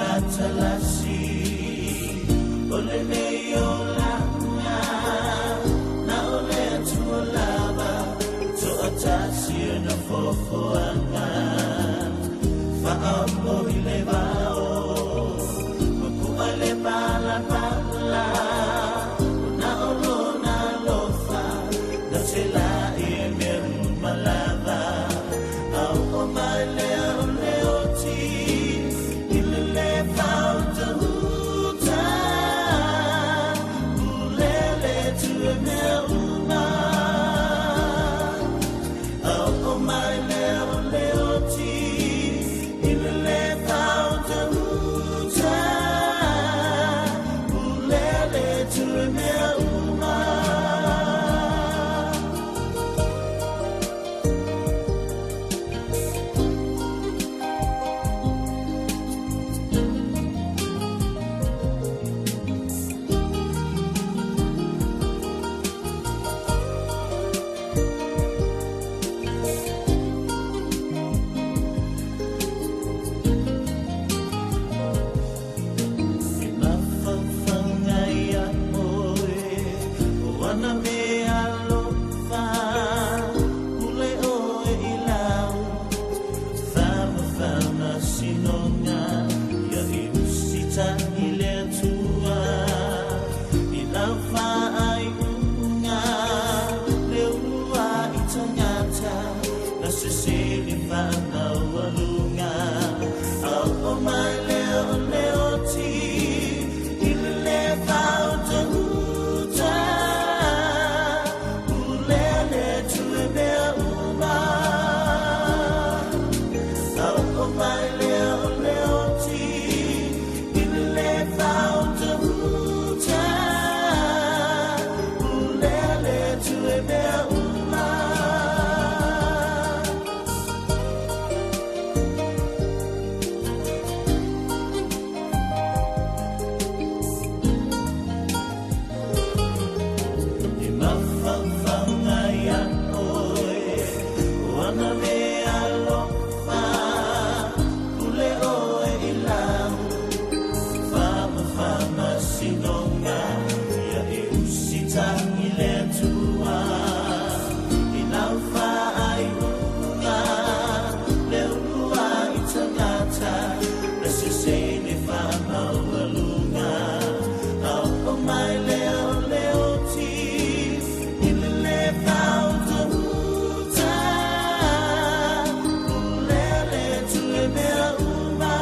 matalasi o lenei olaga na o le Atua lava toatasi ona foafoaga faaopo i le vao mapua le palapala ona o lona alofa na te la'i e mea uma lava a oo mai lea o le oti i le le faautauta ulele tu e mea uma a oo mai lea o le oti i le le faautauta ulele tu e mea uma. E mafaufauga ia oe o ana mea alofa, pule oe i lau faamafamasinoga ia e usita'i le Atua i lau faaiuga le uluai tagata na sese le faamaualuga a oo mai lea o le oti i le le faautauta ulele tu e mea uma a oo mai lea o le oti i le le faautauta ulele tu e mea uma. E mafaufauga ia oe o ana mea alofa, pule oe i lau faamafamasinoga ia e usita'i le Atua i lau faaiuga le uluai tagata na sese le faamaualuga a oo mai lea o le oti i le le faautauta ulele tu e mea uma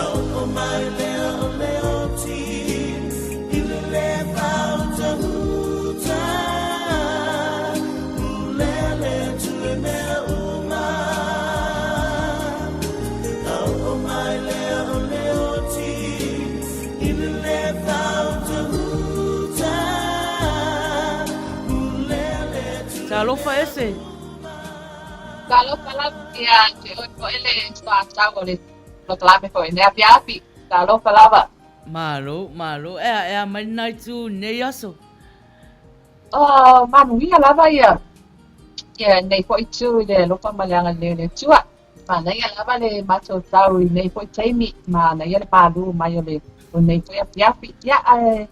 a oo mai lea o le oti i le le faautauta ulele tu e mea uma a oo mai lea o le oti i le le faautauta ulele tu e Talofa ese. Talofa lava ia te oe foi le soatau o le polokalame foi i lenei afiafi. Talofa lava. Malo, malo. Ea, ea mai lena itu i lenei aso. Oh, manuia lava ia ia nei foi itu i le alofa ma le agalelei o le Atua. Manaia lava le matou tau i nei foi taimi, manaia le malū mai o le o nei foi afiafi. Ia, ae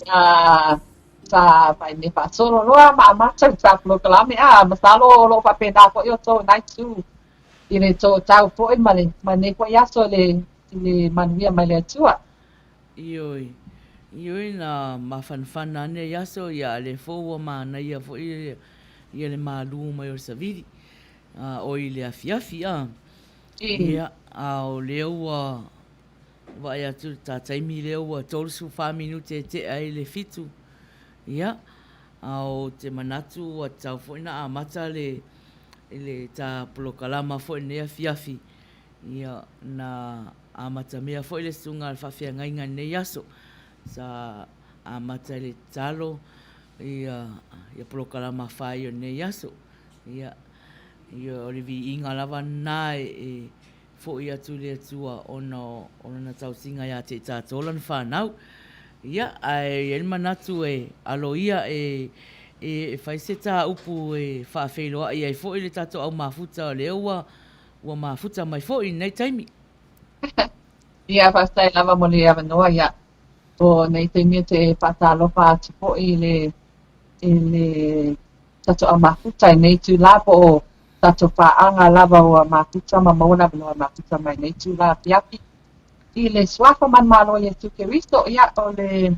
uh, sa faimea faasolo loa ma amata le ta polokalame, a masalo o lo o faapena foi outou i lena itu i le tou tau foi ma le ma lenei foi aso i le i le manuia mai le Atua. Ioe, ioe na mafanafana ane i aso ia a lea foi ua manaia foi ia le malū mai o le savili a oi le afiafi a. Ia, a o lea ua vaai atu i le ta taimi lea ua 34 minute e tea ai le 7. Ia, a ou te manatu ua tatau foi na amata le le ta polokalama foi i lenei afiafi. Ia, na amatamea foi le susuga a le faafeagaiga i lenei aso. Sa amata i le tatalo ia ia polokalama fai o lenei aso. Ia, ia o le viiga lava lena e foi atu i le Atua ona o Lana tausiga ia te i tatou Lana fanau. Ia, ae i ai le manatu e alo ia e e fai se tāupu e faafeiloai ai foi le tatou au mafuta o lea ua ua mafuta mai foi i lenei taimi. Ia, faafetai lava mo le avanoa, ia, o nei taimi ou te faatalofa atu foi i le, i le tatou au mafuta i nei itulā po o tatou paaga lava ua mafuta ma maua le avanoa e mafuta mai nei itulā afiafi i le Suafa manumalo o Iesu Keriso. Ia, o le,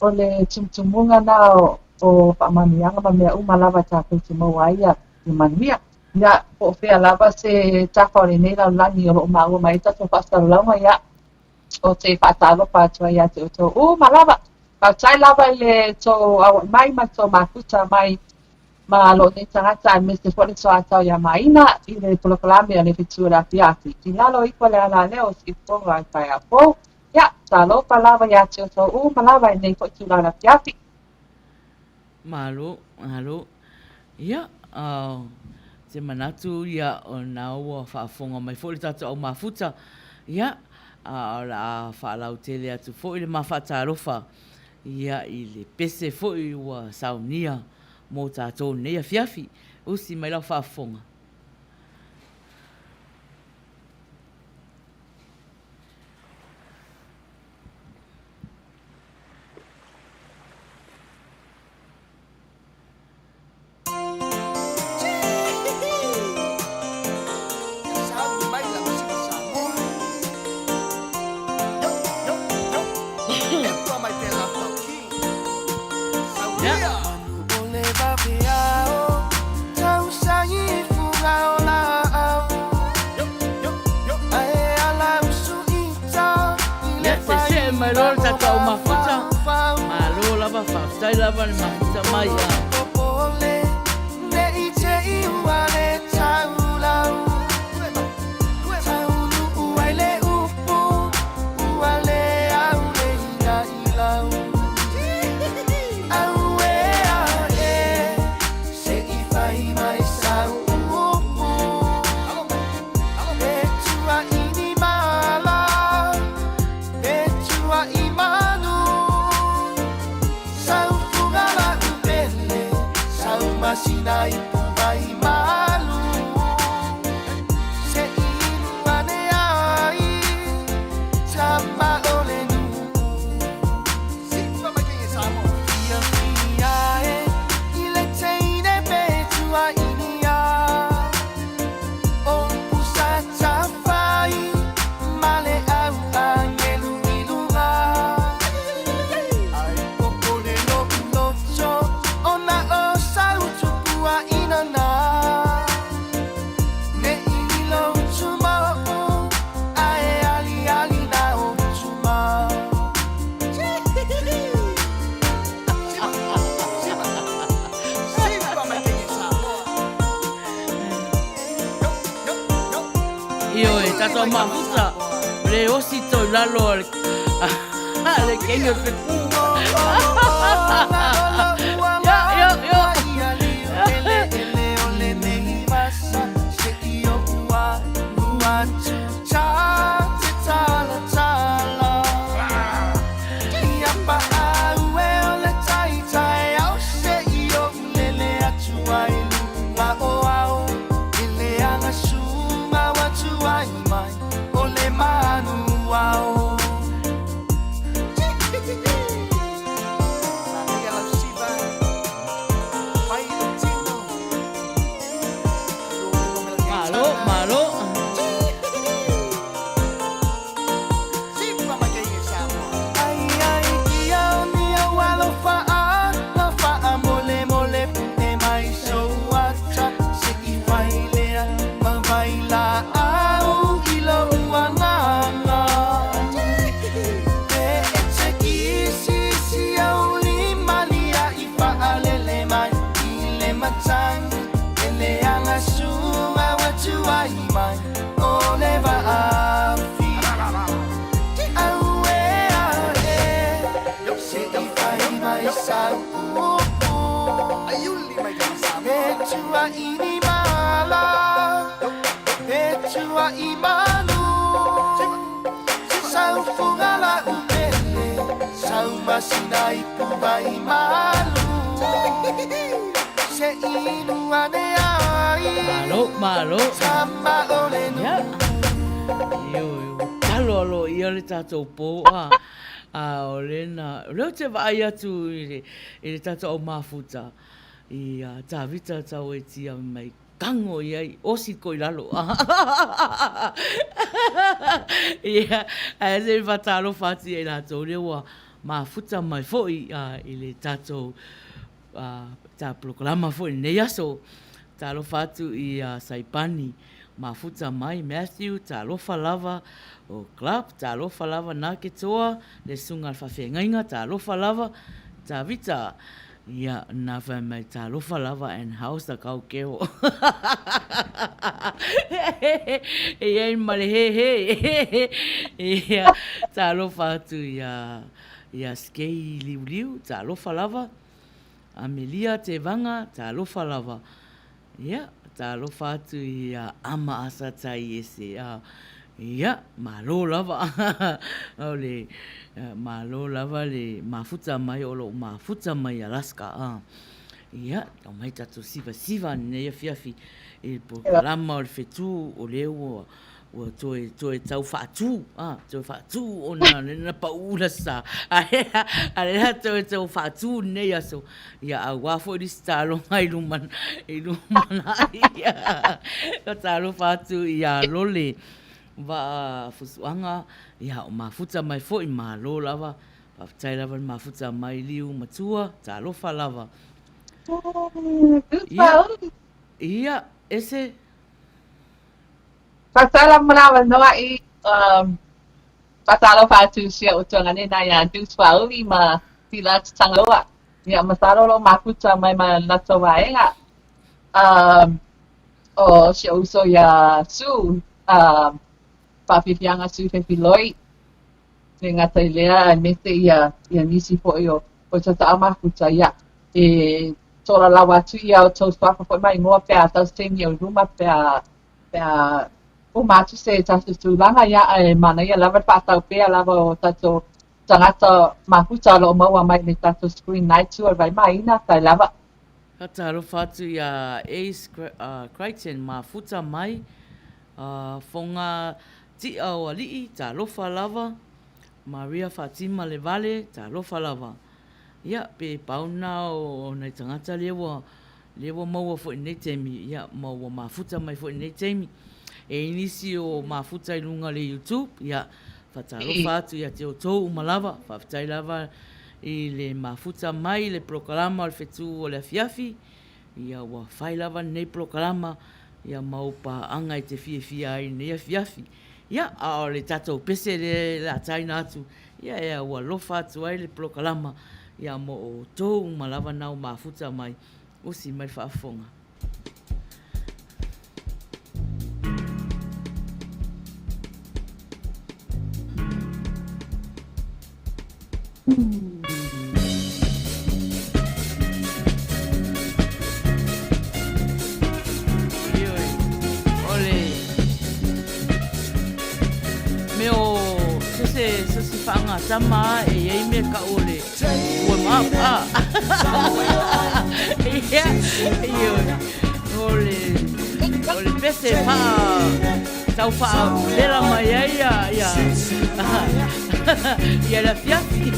o le tumutumuga na o, o faamanuiaga ma mea uma lava tatou te maua ai ia, ia manuia. Ia, po o fea lava se tafa o lenei lalolagi o lo o maua mai ai tatou faasalalauga, ia, ou te faatalofa atu ai ia te outou uma lava. Faafetai lava i le tou auai mai ma le tou mafuta mai ma lou nei tagata aemaise foi le soatau ia Maina i le polokalame a le Fetu o le Afiafi. I lalo ifo le alaleo o Siufogo i taeao fou. Ia, talofa lava ia te outou uma lava i lenei foi itula o le afiafi. Malo, malo. Ia, ou te manatu, ia, o lena ua faafofoga mai foi le tatou au mafuta, ia, a o le a faalautele atu foi le ma faatalofa, ia, i le pese foi ua saunia mo tatou i lenei afiafi. Usi mai lau faafofoga. Ia, sese'e mai loa le tatou au mafuta. Malo lava, faafetai lava le mafuta mai a. Ioe, tatou mafuta, le osi toi lalo a le, a le kenge o te pū. Ia, ia, ia. Malo, malo. Malo, malo. Ia. Ioe, ua talo aloaia le tatou po a. A o le na, o lea ou te vaai atu i le, i le tatou au mafuta, i a Tavita Tauetia mai kago i ai, osi ko i lalo. Ia, ae se i faatalofa atu ia i latou lea ua mafuta mai foi i le tatou ta polokalama foi i lenei aso. Talofa atu i a Saipani, mafuta mai, Matthew, talofa lava, o Clark, talofa lava, Naketoa, le susuga a le faafeagaiga, talofa lava, Tavita, Ia, na fai mai, Talofa lava and how's the kau keho? E i ai ma le hēhē. Ia, talofa atu ia, ia Skei Liuliu, talofa lava. Amelia Tevaga, talofa lava. Ia, talofa atu ia Ama Asa Tai Ese. Ia, malo lava. O le, malo lava le mafuta mai o lou mafuta mai Alaska. Ia, aumai tatou sivasiva nei afiafi i le polokalama o le fetu o lea ua Ua toe, toe tau faatu, a, toe faatu ona na pau le sa. A lea toe tau faatu lenei aso, ia auā foi le isi taaloga i luma, i lumanai. Ka talofa atu ia Lole Vaa Fusuaga, ia o mafuta mai foi, malo lava. Faafetai lava le mafuta mai Liu Matua, talofa lava. Ia, ia, ese. Faafetai lava mo le avanoa i faatalofa atu i si ou tuaganina iā Deuce Faauli ma Sila Tatagaloa. Ia, masalo o lo o mafuta mai ma le latou vaega. O si ou uso iā Sue, Faafiafiaga Sue Fefiloi, le gata i lea aemaise ia ia nisi foi o o tatou mafuta, ia, e tolalau atu ia outou suafa foi ma igoa pe a tau se taimi au i luma pe a pe a uma atu se tatou tulaga, ia, ae manaia lava le faatau pea lava o tatou tagata mafuta o lo o maua mai le tatou screen night o le Vaimāina, tai lava. Faatalofa atu iā Ace Crichton mafuta mai Foga Ti'a o Alii, talofa lava, Maria Fatima Levale, talofa lava. Ia, pe pau na o nai tagata lea ua, lea ua maua foi i lenei taimi, ia, ma ua mafuta mai foi i lenei taimi. E i ai nisi o mafuta i luga o le YouTube, ia, faatalofa atu ia te outou uma lava, faafetai lava i le mafuta mai i le polokalama o le Fetu o le Afiafi, Ia ua fai lava lenei polokalama ia mau paaga e te fiafia ai i lenei afiafi. Ia, a o le tatou pese lea e lataina atu, ia e aualofa atu ai le polokalama ia mo outou uma lava nau mafuta mai, usi mai le faafofoga. Ioe, o le mea o so se, so se faagatama lava e i ai mea tau o le warm up a. Ia, ioe, o le, o le pese faa, tau faavela mai ai ia, ia, ia le afiafi.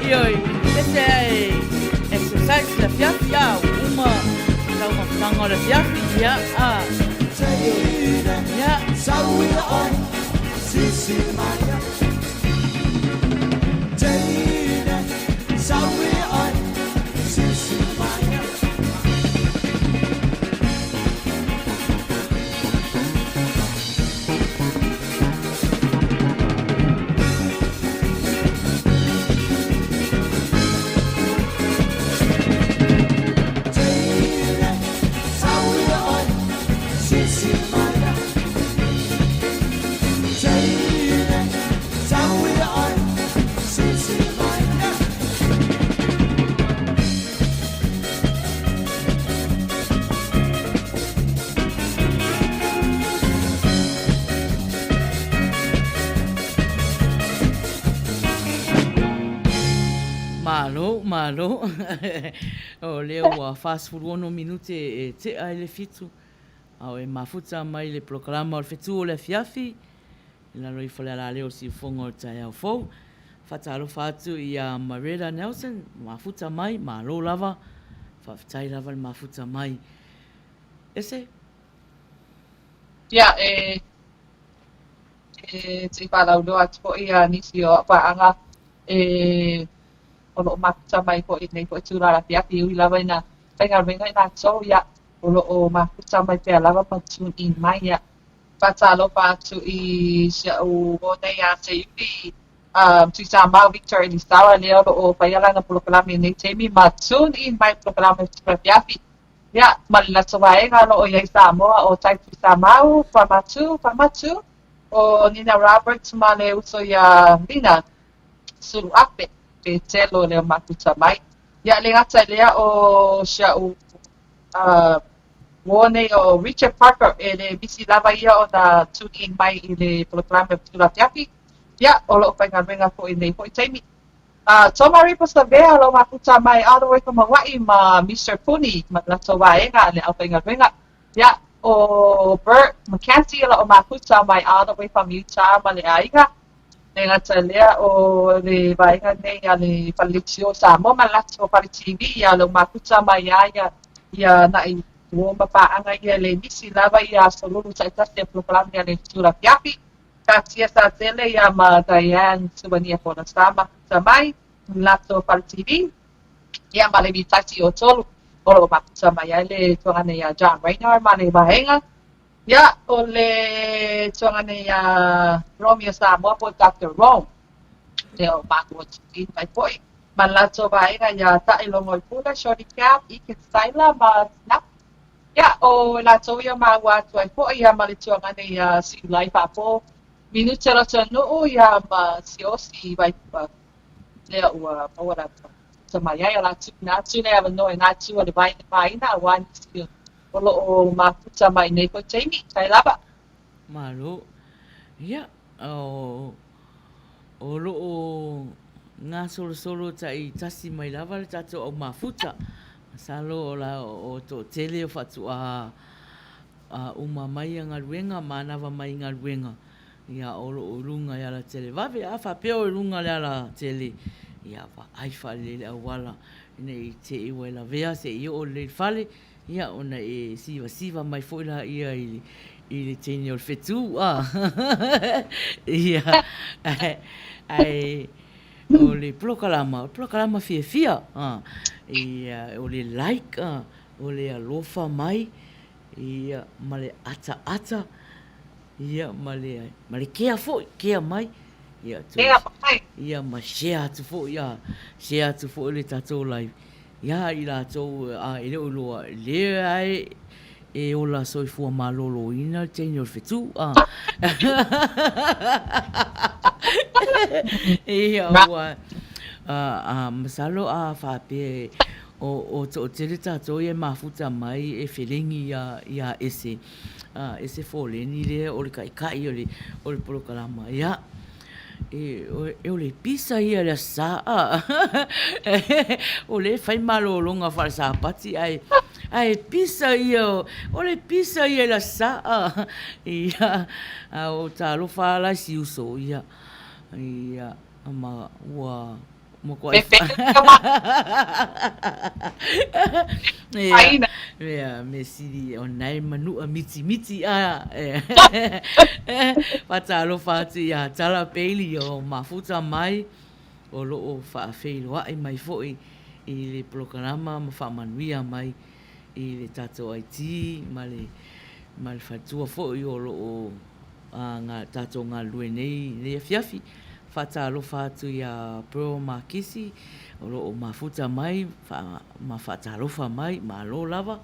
Ioe, ese ai exercise le afiafi, a, ua uma taumafataga o le afiafi, ia, a. Ia. Malo, malo. O lea ua 46 minute e tea ai le fitu, a o e mafuta mai le polokalama o le Fetu o le Afiafi i lalo ifo o le alaleo o le siufofoga o le taeao fou. Faatalofa atu ia Maretta Nelson, mafuta mai, malo lava, faafetai lava le mafuta mai. Ese? Ia, e e se i faalauiloa atu foi ia nisi o au paaga e o lo o mafuta mai foi i lenei foi itula afiafi, e ui lava ina faigaluega i latou, ia, o lo o mafuta mai pea lava ma tune in mai, ia. Faatalofa atu i si au uo nei ia Seiuli, Tuisamau Victor Elisala, lea o lo o faia lana polokalame i lenei taimi ma tune in mai i le polokalame o le itula afiafi. Ia, ma le latou vaega o lo o i ai Samoa, ʻo Tai Tuisamau, Famatu, Famatu, ʻo Nina Roberts ma le uso iā Lina Suluape, Petelo lea o mafuta mai. Ia, e le gata i lea ʻo si aʻu uo nei ʻo Richard Parker, e le misi lava ia ona tune in mai i le polokalame o Tula Afiafi. Ia, o lo o faigaluega foi i lenei foi taimi. Toma Ripo Savea o lo o mafuta mai all the way from Hawaii ma Mister Puni ma le latou vaega a le aufaigaluega. Ia, ʻo Bert McKenzie o lo o mafuta mai all the way from Utah ma le aiga. E le gata i lea, ʻo le vaega nei a le Fale Leitio o Samoa ma le latou Fale TV, ia o lo o mafuta mai ia ia ia naʻi uo ma paaga ia e le misi lava ia aso lulu taitasi a polokalame a le Tula Afiafi. Katia Satele ia ma Diane Suania Folasa mafuta mai i latou fale TV, ia ma le Mitaiti o Tolu o lo o mafuta mai ai le tuagana iā John Rayner ma le vaega, ia o le tuagana iā Romeo Samoa po o Doctor Rome lea o maua atu mai foi ma le latou vaega iā Taʻi Logoipule, Shorty Cap, Ethan Styler ma Snap. Ia, ʻo latou ia māua atu ai foi ia ma le tuagana iā Siʻulai Faapo, Minute Lotonuʻu ia ma Siaosi Vaipua lea ua maua latou mafuta mai ai. O le a tuuina atu le avanoa i nā atu a le Vaina aua nisi o lo o mafuta mai nei foi taimi. Kai lava. Malo. Ia, o O lo o gasolosolo taitasi mai lava le tatou au mafuta. Masalo o la o toatele o faatoa uma mai ia galuega, manava mai i galuega, ia o lo o i luga i ala televave. A faapea o i luga i le ala tele, ia vaai faalelei le auala ina i te i ua e lavea se i oo lelei i le fale, Ia, ona e sivasiva mai foi laia i le teine o le fetu, a. Ia, ae o le polokalama, o le polokalama fiafia, a. Ia, o le like, a, o le alofa mai, ia, ma le ataata, ia, ma le, ma le kea foi, kea mai, ia, Kea mai. Ia, ma share atu foi, a, share atu foi le tatou live. Iā i latou a e le o iloa, leai e ola soifua maloloina le teine o le fetu, a. Ia, ua, a, masalo a faapea o toatele tatou ia e mafuta mai e felegi iā, iā Ese, a, Ese Foleni lea o le taitai o le polokalama, ia. E o le pisa ia i le Aso Sa a. O lea e fai malologa faale-Sapati ae ae pisa ia o le pisa ia i le Aso Sa a. Ia, a o talofa lava la i si uso ia. Ia. Ma ua matuai Ia, ia, mea sili o nae manua mitimiti a faatalofa atu ia Tala Bailey o mafuta mai o lo o faafeiloai mai foi i le polokalama ma faamanuia mai i le tatou IT ma le ma le faletua foi o lo o a tatou galulue nei i lenei afiafi. Faatalofa atu ia Pearl Makisi o lo o mafuta mai ma faatalofa mai, malo lava.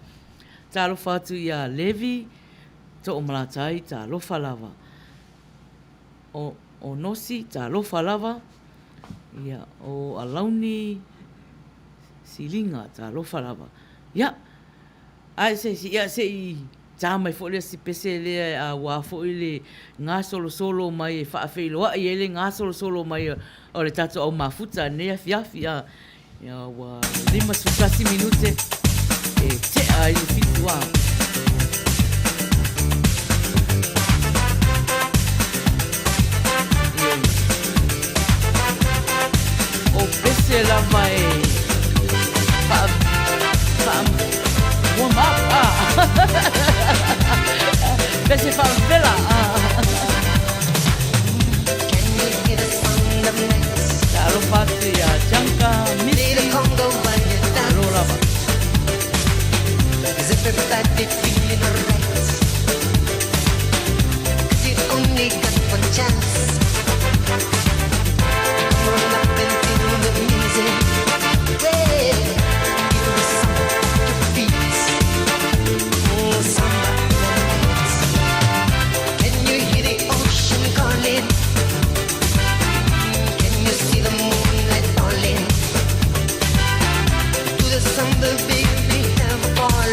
Talofa atu ia Levi Toomalatai, talofa lava. O, o Nosi, talofa lava. Ia, o Alauni Siliga, talofa lava. Ia, Ae se ia se i tā mai foi le isi pese lea aua foi le gasolosolo mai e faafeiloai ai le gasolosolo mai o le tatou au mafuta i lenei afiafi a ia ua 51 minute e tea ai le 7 a. O pese lava e wha, wha, warm up ah. Pese whaavela ah. Talofa atu ia Janka Misi. Alo lava. Is everybody feeling alright? Cause you only got one chance. Come on up and feel the music. Well, feel the samba at your feet. Oh, samba in the night. Can you hear the ocean calling? Can you see the moonlight falling? Do the samba, baby, have a ball.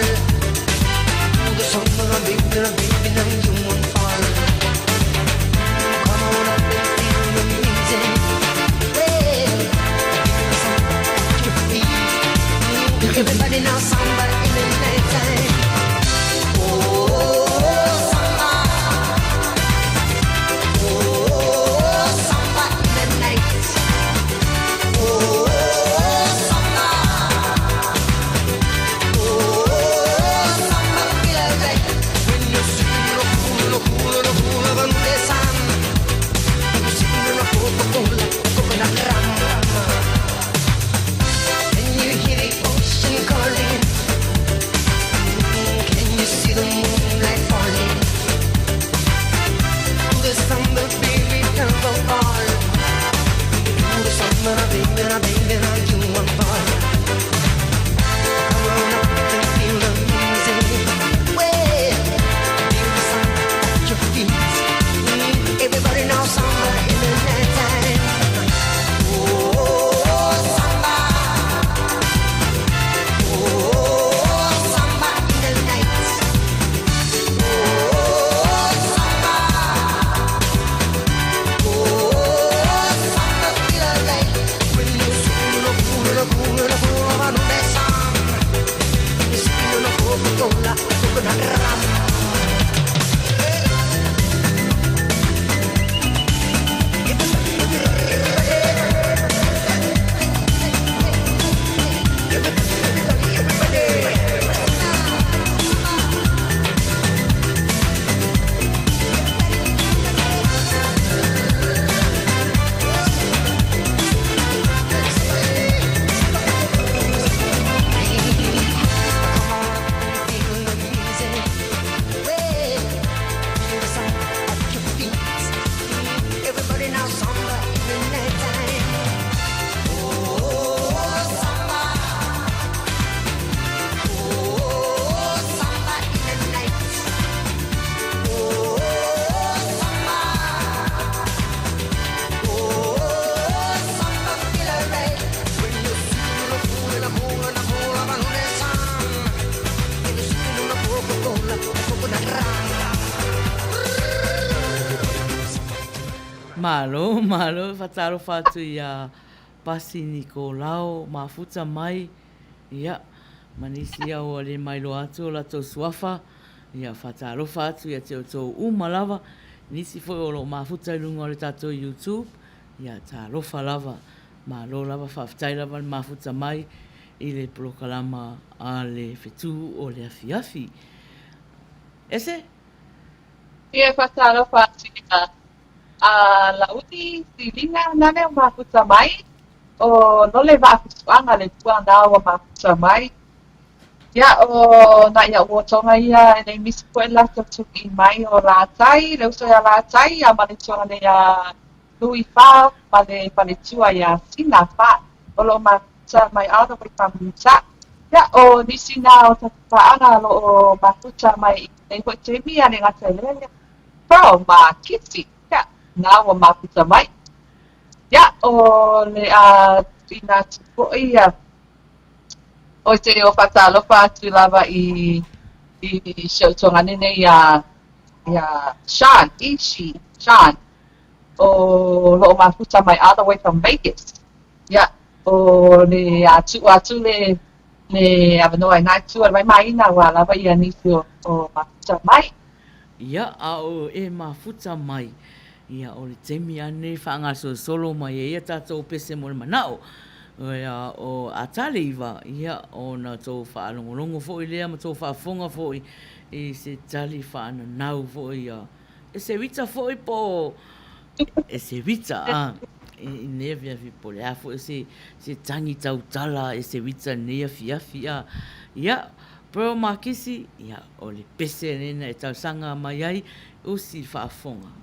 Do the samba, baby, baby, now you won't fall. Come on up and feel the music. Well, feel the samba at your feet. Everybody now samba in the night time. Oh, samba. Oh, samba in the night. Oh, samba. Oh, samba feel alright. When you're sipping on a cool, cool, cool of the sun. You're sipping on a Coca-Cola, coconut rum. Can you hear the ocean calling? Can you see the moonlight falling? Do the samba, baby, have a ball. Do the samba, baby, baby, now you won't fall. Come on up and feel the music. Well, feel the samba at your feet. Everybody now samba in the night time. Oh, samba. Oh, samba in the night. Oh, samba. Oh, samba feel alright. When you're sipping on a cool, a cool, a cool of the sun. You're sipping on a Coca-Cola, coconut rum. Feel the music. Well, feel the samba at your feet. Everybody now samba in the night time. Oh, samba. Oh, samba in the night. Oh, samba. Oh, samba feel alright. When you're sipping on a cool and a cool and a cool of a sun. When you're sipping on a Coca-Cola, coconut rum. Malo, malo, faatalofa atu ia Pasi Nikolao mafuta mai, ia, ma nisi au ua le mailoa atu o latou suafa, ia, faatalofa atu ia te outou uma lava, nisi foi o lo o mafuta i luga o le tatou YouTube, Ia, talofa lava, malo lava, faafetai lava le mafuta mai i le polokalama a le Fetu o le Afiafi. Ese? Ia, faatalofa atu ia Laauli Siliga nane ua mafuta mai, o Lole Vaafusuaga le lua na ua mafuta mai. Ia, o nai a'u usoga ia e le i misi foi le latou tulii mai o Latai, le uso ia Latai, a ma le tuagane ia Lui Fa ma le faletua ia Sina Fa, o lo o mafuta mai all the way from Utah. Ia, o nisi na o tatou paaga o lo o mafuta mai i lenei foi taimi, a le gata i lea, ia, Pearl ma Kisi, ia, na ua mafuta mai. Ia, o le a tuuina atu foi ia Ou te faatalofa atu lava i i si ou tuagane nei iā iā Sean, Ishi Sean, o lo o mafuta mai all the way from Vegas. Ia, o le a tuu atu le le avanoa i nā itu o le waimaina ua lava ia nisi o, o mafuta mai. Ia, a o e mafuta mai, ia, o le taimi a nei faagasolosolo mai ai ia tatou pese mo le manao. Ia, o a tali iva, ia, ona tou faalogologo foi lea ma tou faafofoga foi i se tali faananau foi ia e se uita foi po o e se uita a i nei afiafi po o le a foi se se tagi tautala e se uita i nei afiafi a. Ia, Pearl Makisi, ia, o le pese lena e talosaga mai ai usi faafofoga.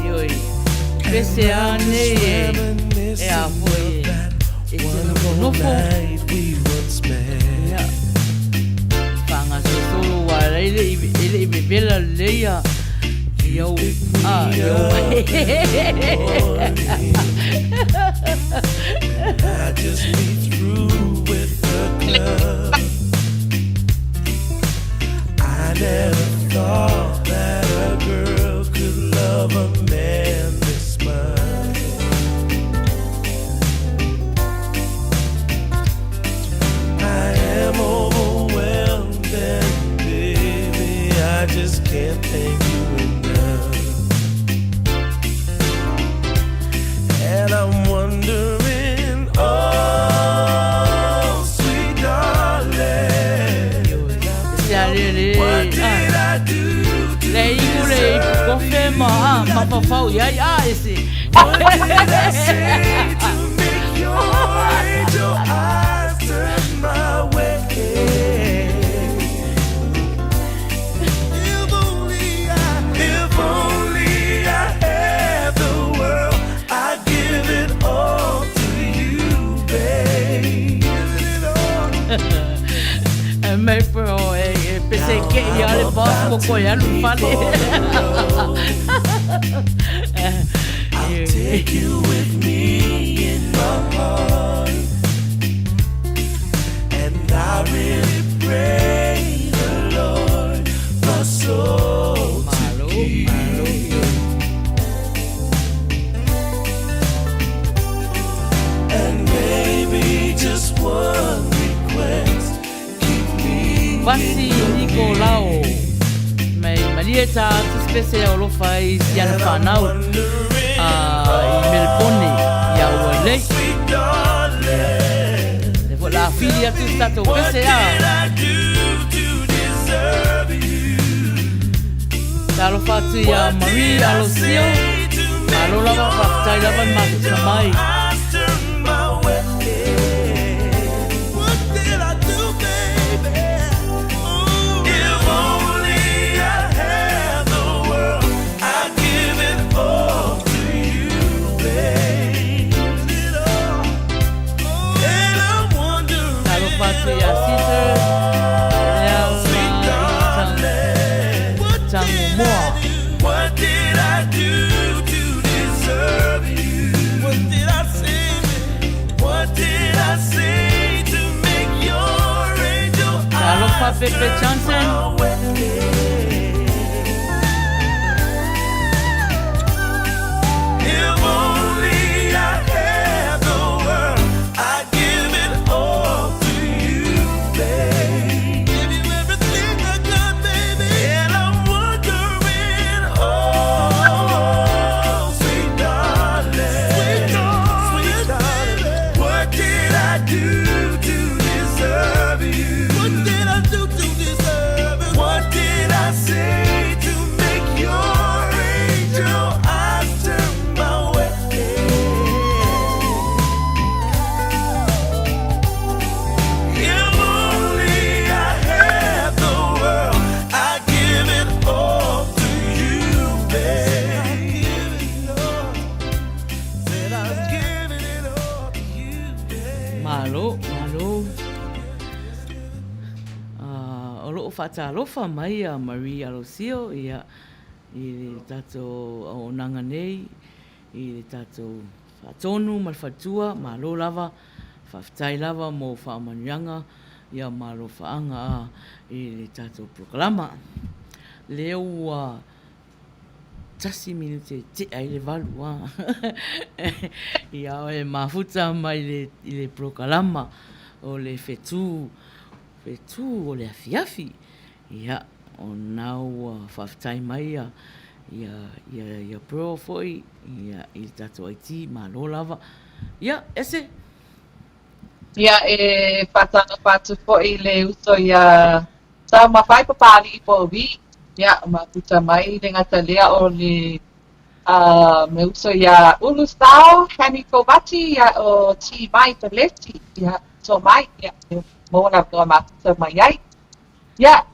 Ioe, pese a nei e, e a foi e, e te nofonofo. Ia, whangasolosolo wa e le i, e le i vevela lelei a, i au, a, i au. Ioe, pese a le le, a, le iu le ipu kofe ma, a, mafaufau i ai, a, e se. E mei po e pese ke i ale pa ko ko ia lu fale. I'll take you with me in my heart And I really pray the Lord my soul to Malo, keep malo, ioe. And maybe just one request Keep me Vasi in your Nikolao Mei malie tā atu se pese au alofa i si ana And I'm whanau wondering, a i Melepone i a ua oh, lei. sweet Ia, darling le foi la fili atu se tatou What pese a. did I do to deserve you? Talofa atu iā What Marie did I Alosio, say to malo make lava, your faafetai lava le mafuta angel mai. eyes turn my way? What did I do, baby? Ooh, if only I had the world, I'd give it all to you, babe. It all. And I'm Talofa wondering, atu iā Caesar, oh, sweet Leala i darling, what Tango did Moa. I do? What did I do to Leaupepe Johnson. If only I had the world, I'd give it all to you, babe. Give you everything I got, baby. And I'm wondering, oh, sweet darling, sweet darling, what did I do to deserve you? What did I do to deserve it? What did I say to make your angel eyes turn my way? If only I had the world, I'd give it all to you, babe. Said I'm giving it all to you, babe. Malo, malo. O loo faatalofa mai a Marie Alosio ia i le tatou auaunaga nei i le tatou faatonu ma le faletua. Malo lava, faafetai lava mo faamanuiaga ia ma alofaaga i le tatou polokalama. Lea ua tasi minute e tea ai le 8 a ia e mafuta mai i le polokalama o le fetu fetu o le afiafi. Ia, o na ua faafetai mai ia ia ia ia Pearl foi ia i le tatou IT, malo lava. Ia, ese. Ia, e faatalofa atu foi i le uso iā Taumafai Papalii Povi, ia, mafuta mai le gata lea o le me uso iā Ulu Stao, Hemi Kovati, ia, o T Mai Peleti, ia, uso mai, ia, e maua le avanoa e mafuta mai ai. Ia,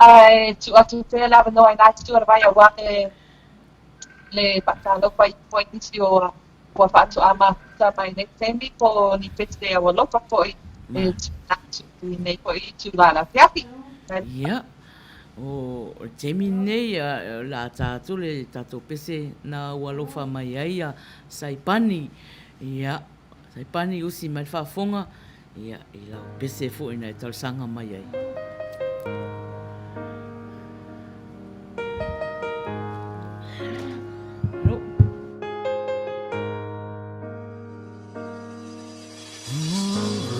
ae tuu atu pea le avanoa i na itu o le vai aua le le faatalofa i foi nisi o ua faatoa mafuta mai nei taimi po o ni pese aualofa foi e tuuina atu i nei foi itula afiafi. Ia, o le taimi lenei o le a ta atu le tatou pese na ua alofa mai ai a Saipani. Ia, Saipani usi mai le faafofoga, ia, i lau pese foi na e talosaga mai ai.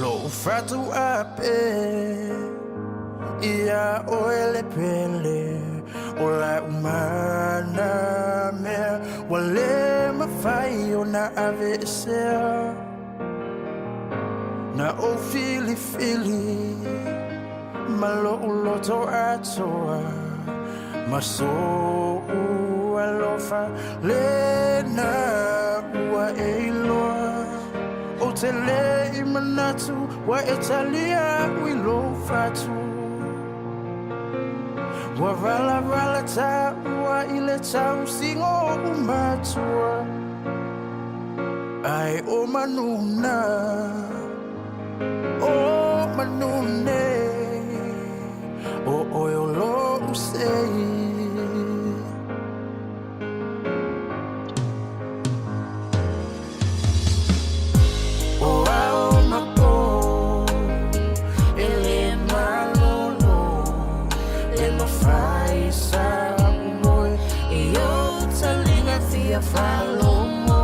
Lou fatu ape Ia oe le pele O lau mana mea Ua le mafai ona aveesea Na ou filifili Ma lou loto atoa Ma so'u alofa Lena ua e iloa Ou te le i manatu Ua e talia a'u i lou fatu Ua valavala taua i le tausiga o o'u matua Ae o manu na O manu nei O oe o lo'u sei. O ao ma pō E le malolo Le mafai sa moe I ou taliga fia faalogo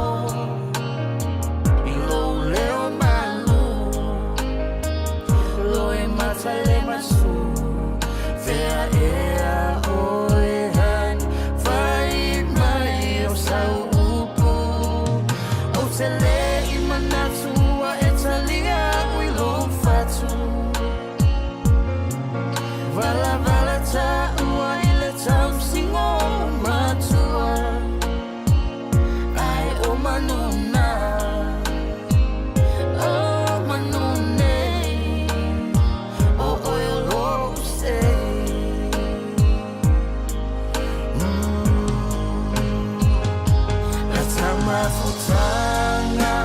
I lou leo malu Loe mata le masu Fea ea oe han Fai mai o sau upu Ou te le i manatu Ua e talia a'u i lou fatu Valavala taua i le tausiga o ou matua Ae o manu na O manu nei O oe o lou sei La tamafutanga.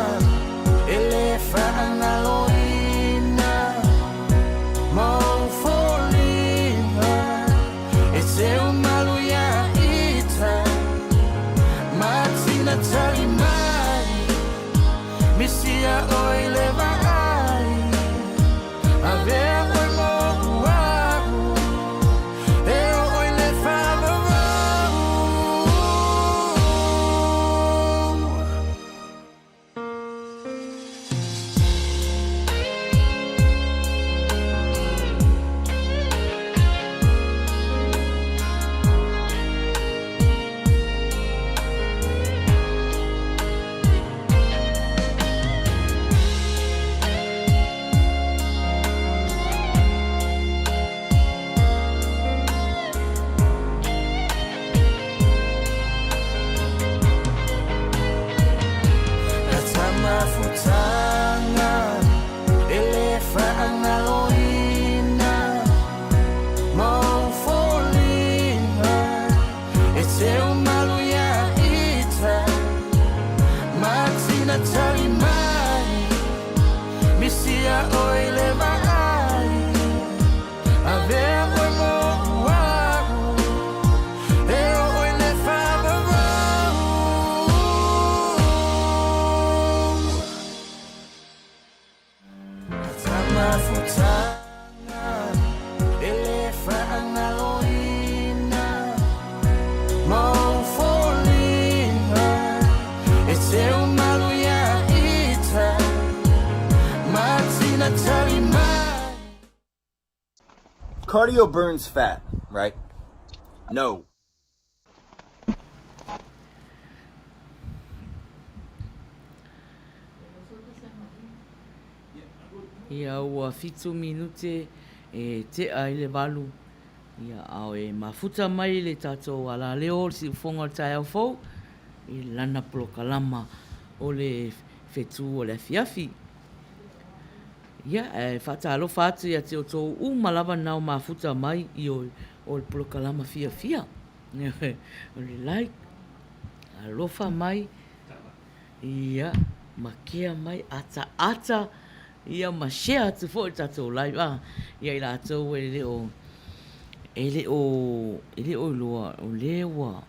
Mafutaga e le faagaloina ma ou foliga e teu malu ia ita matina tali mai misia oi le vaai avea oe mo au e oo i le faavavau. Cardio burns fat, right? No. Ia ua fitu minute e tea i le valu, ia ao e mafuta mai le tatou alaleo o le siufofoga o le taeao fou i lana polokalama o le fetu o le afiafi. Ia, ae faatalofa atu ia te outou uma lava nao mafuta mai i o le polokalama fiafia. O le like, alofa mai, Ia, makea mai, ataata, ia ma share atu foi le tatou live a, ia i latou e le o, e le o, e le o iloa o lea ua,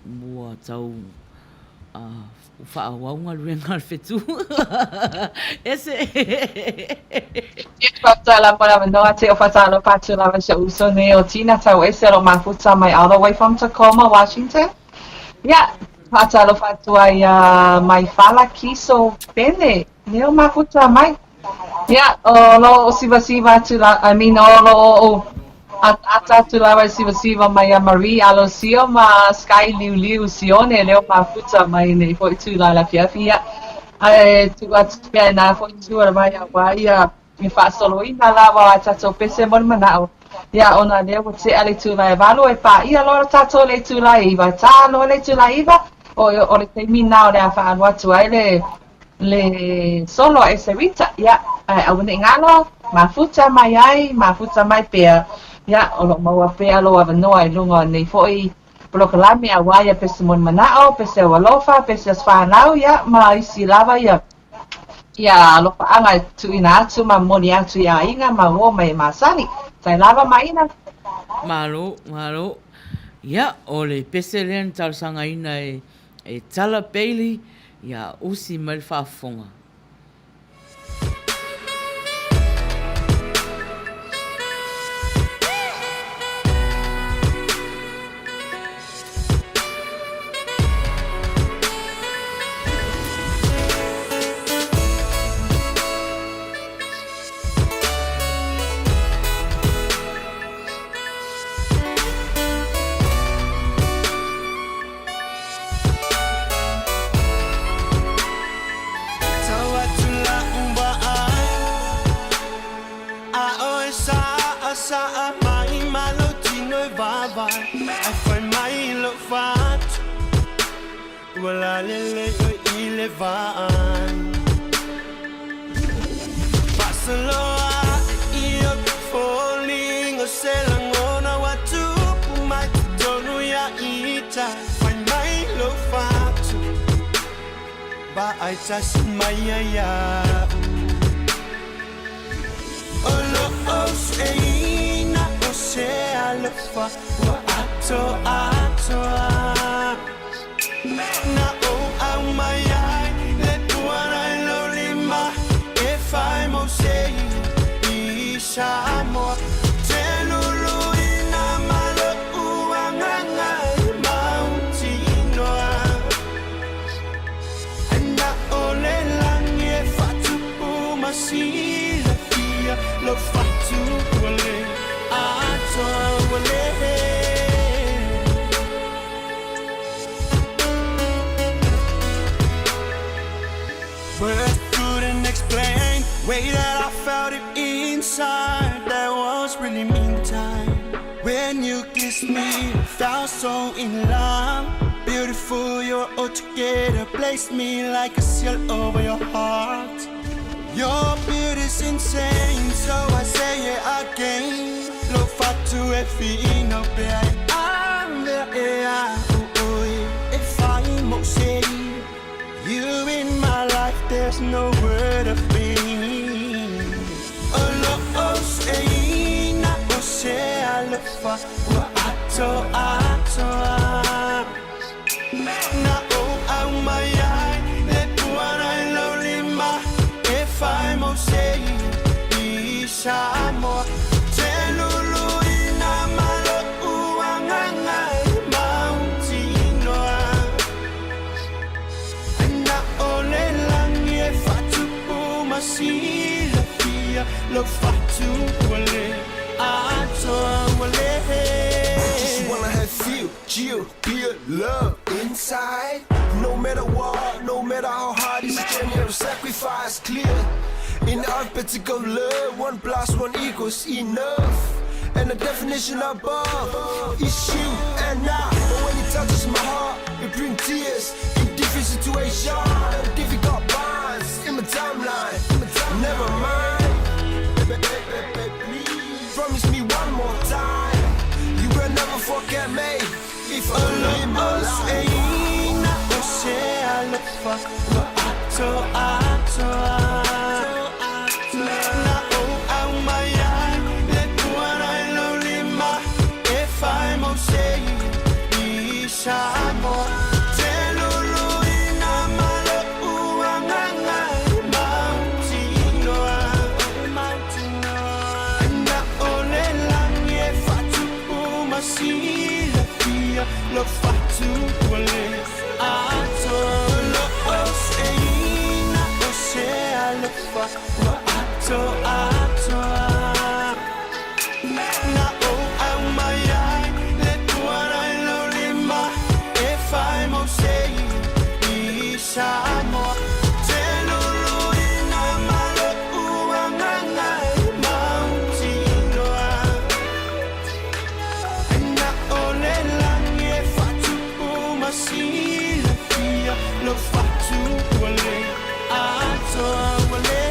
ua tau faaauau galuega a le fetu. Ese. Ia, faafetai lava mo le avanoa te o faatalofa atu lava i si ou uso nei o Tina Tauese o lo o mafuta mai all the way from Tacoma, Washington. Ia, Faatalofa atu ai iā Maifala Kiso Pene, lea o mafuta mai. Ia, o lo o sivasiva atu la, I mean, o lo o ataata atu lava i sivasiva mai iā Marie Alosio ma Sky Liuliu Sione, lea o mafuta mai nei foi itula i le afiafi. Ia, ae tuu atu pea i nā foi itu o le vai auā ia E faasoloina lava a tatou pese mo le manaʻo, ia, ona lea ua tea le itula e valu, e pāʻia loa tatou i le itula e iva, tā loa le itula e iva, o, o le taimi lena o le a faaalu atu ai le, le solo a Eserita, ia, ae aua ne i galo, mafuta mai ai, mafuta mai pea, ia, o lo o maua pea lou avanoa i luga o nei foi polokalame auā ia pese mo le manaʻo, pese o alofa, pese o whānau, ia, ma isi lava ia. Ia alofaaga e tuuina atu ma momoli atu i aiga ma uo ma e masani. Tai lava maina. Malo, malo. Ia, o le pese lea na talosagaina e, e Tala Bailey, ia usi mai le faafofoga. When you kissed me, felt so in love. Beautiful, you're all together. Place me like a seal over your heart. Your beauty's insane, so I say it again. Lo fatu e fino pe ai anga e a ui If I mo say you in my life, there's no word of pain. Olo o se na o se alofa ua ato atoa. Na o au mai ai le puana i lau lima e fai mo se i Samoa. Te luluina ma lo'u agaga e mautinoa. Na o le lagi e faatupu ma silafia lou fatu ua le atoa ua le. Just wanna have feel, chill, pure love inside. No matter what, no matter how hard it's a journey of sacrifice. Clear in the alphabetical love, one plus one equals enough. And the definition above is you and I. But when it touches my heart, it brings tears. In different situations, difficult bonds in my timeline. Never mind. Baby, baby, baby, please promise me one more time. You will never forget me if only in my O se life. na o se alofa ua ato atoa. Na o au mai ai le puana i lau lima e fai mo se i Samoa. Te luluina ma lo'u agaga e mautinoa. Na o le lagi e faatupu ma silafia lou fatu ua le atoa. Lo o se na o se alofa ua ato atoa. Na o au mai ai le puana i lau lima e fai mo se i Samoa. Te luluina ma lo'u agaga e mautinoa. Na o le lagi e faatupu ma silafia lou fatu ua le atoa ua le.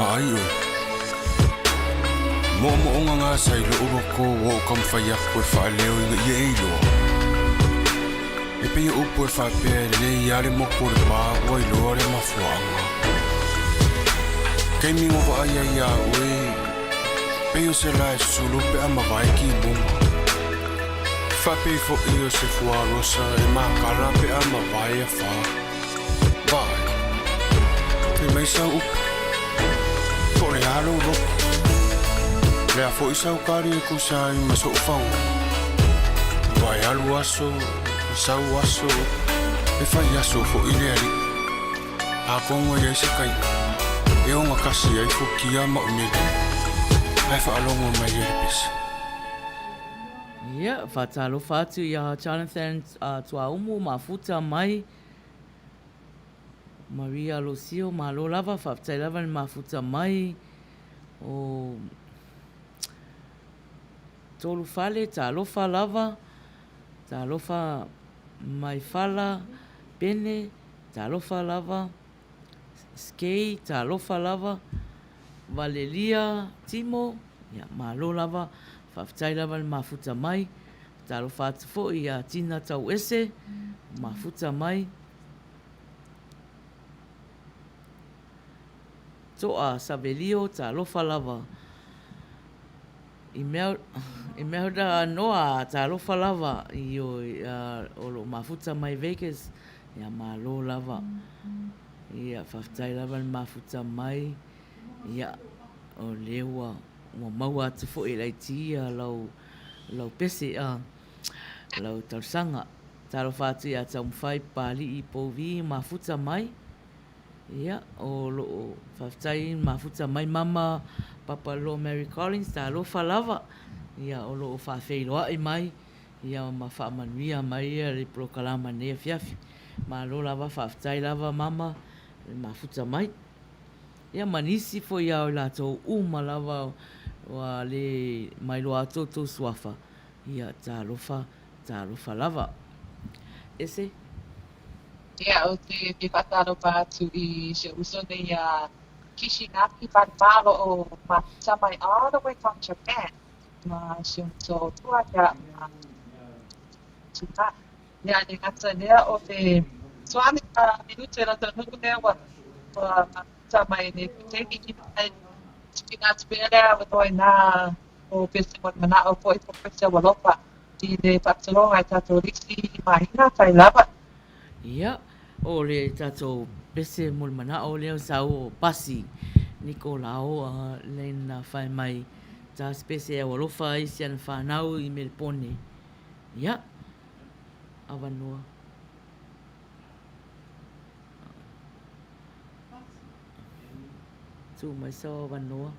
Aai oe. Moomooga gasa i lou loko ua ou taumafai atu e faaleo ina ia e iloa. E pei o upu e faapea e lelei lava le motu o le pa ua iloa le mafuaaga. Taimi na ou vaai ai iā oe, pei o se lae susulu pe a mavae timuga. Faapei foʻi o se fuarosa e makala pe a mavae afā. Vaai, fai mai sau upu, po o le a lou loto? O le a foʻi sau kali e tusa ai ma soʻu fagogo? Aua e alu aso, sau aso, e fai aso foʻi le alii. Atonu e i ai se taimi e ogatasi ai futia ma umele, ae faalogo mai ai le pese. Ia, faatalofa atu iā Jonathan Tuaumu mafuta mai Maria Losio, malo lava, faafetai lava le mafuta mai o Tolufale, talofa lava, talofa mai Fala, Pene, talofa lava, Skei, talofa lava, Valelia, Timo, ia, malo lava, faafetai lava le mafuta mai, talofa atu foi ia Tina Tauese, mafuta mai. Toa Savelio, talofa lava. I mea, i mea da noa, talofa lava, ioe, o lo o mafuta mai Vegas, ia malo lava. Ia, faafetai lava le mafuta mai, ia, o lea ua, ua maua atu foi e le IT ia lau, lau pese, a, lau talosaga. Talofa atu ia Taumafai, Papalii, Pouvi, mafuta mai. Ia, o lo o faafetai mafuta mai mama Papa Law Mary Collins, talofa lava. Ia, o lo o faafeiloai mai, ia ma faamanuia mai ia le polokalama i lenei afiafi. Malo lava, faafetai lava mama le mafuta mai. Ia ma nisi foi lava o i latou uma lava ua le mailoa atu outou suafa, ia talofa. Talofa lava. Ese. Ia, ou te fia faatalofa atu i si ou uso nei a Kishinaki Barba o lo o mafuta mai all the way from Japan ma si ona toalua ia ma Tuna. Ia, e le gata i lea o le Suami a Minute o le taunuu lea ua mafuta mai i lenei taimi i tuuina atu pea le avanoa i nā o pese mo le manao foi po pese ua lofa i le faataloga i tatou lisi mahina fai lava. Ia, o le tatou pese mo le manao lea o sau o Pasi Nikolao a lena fai mai ta se pese au alofa ai si ana whanau i Melepone. Ia, avanoa. Tuu mai sau avanoa.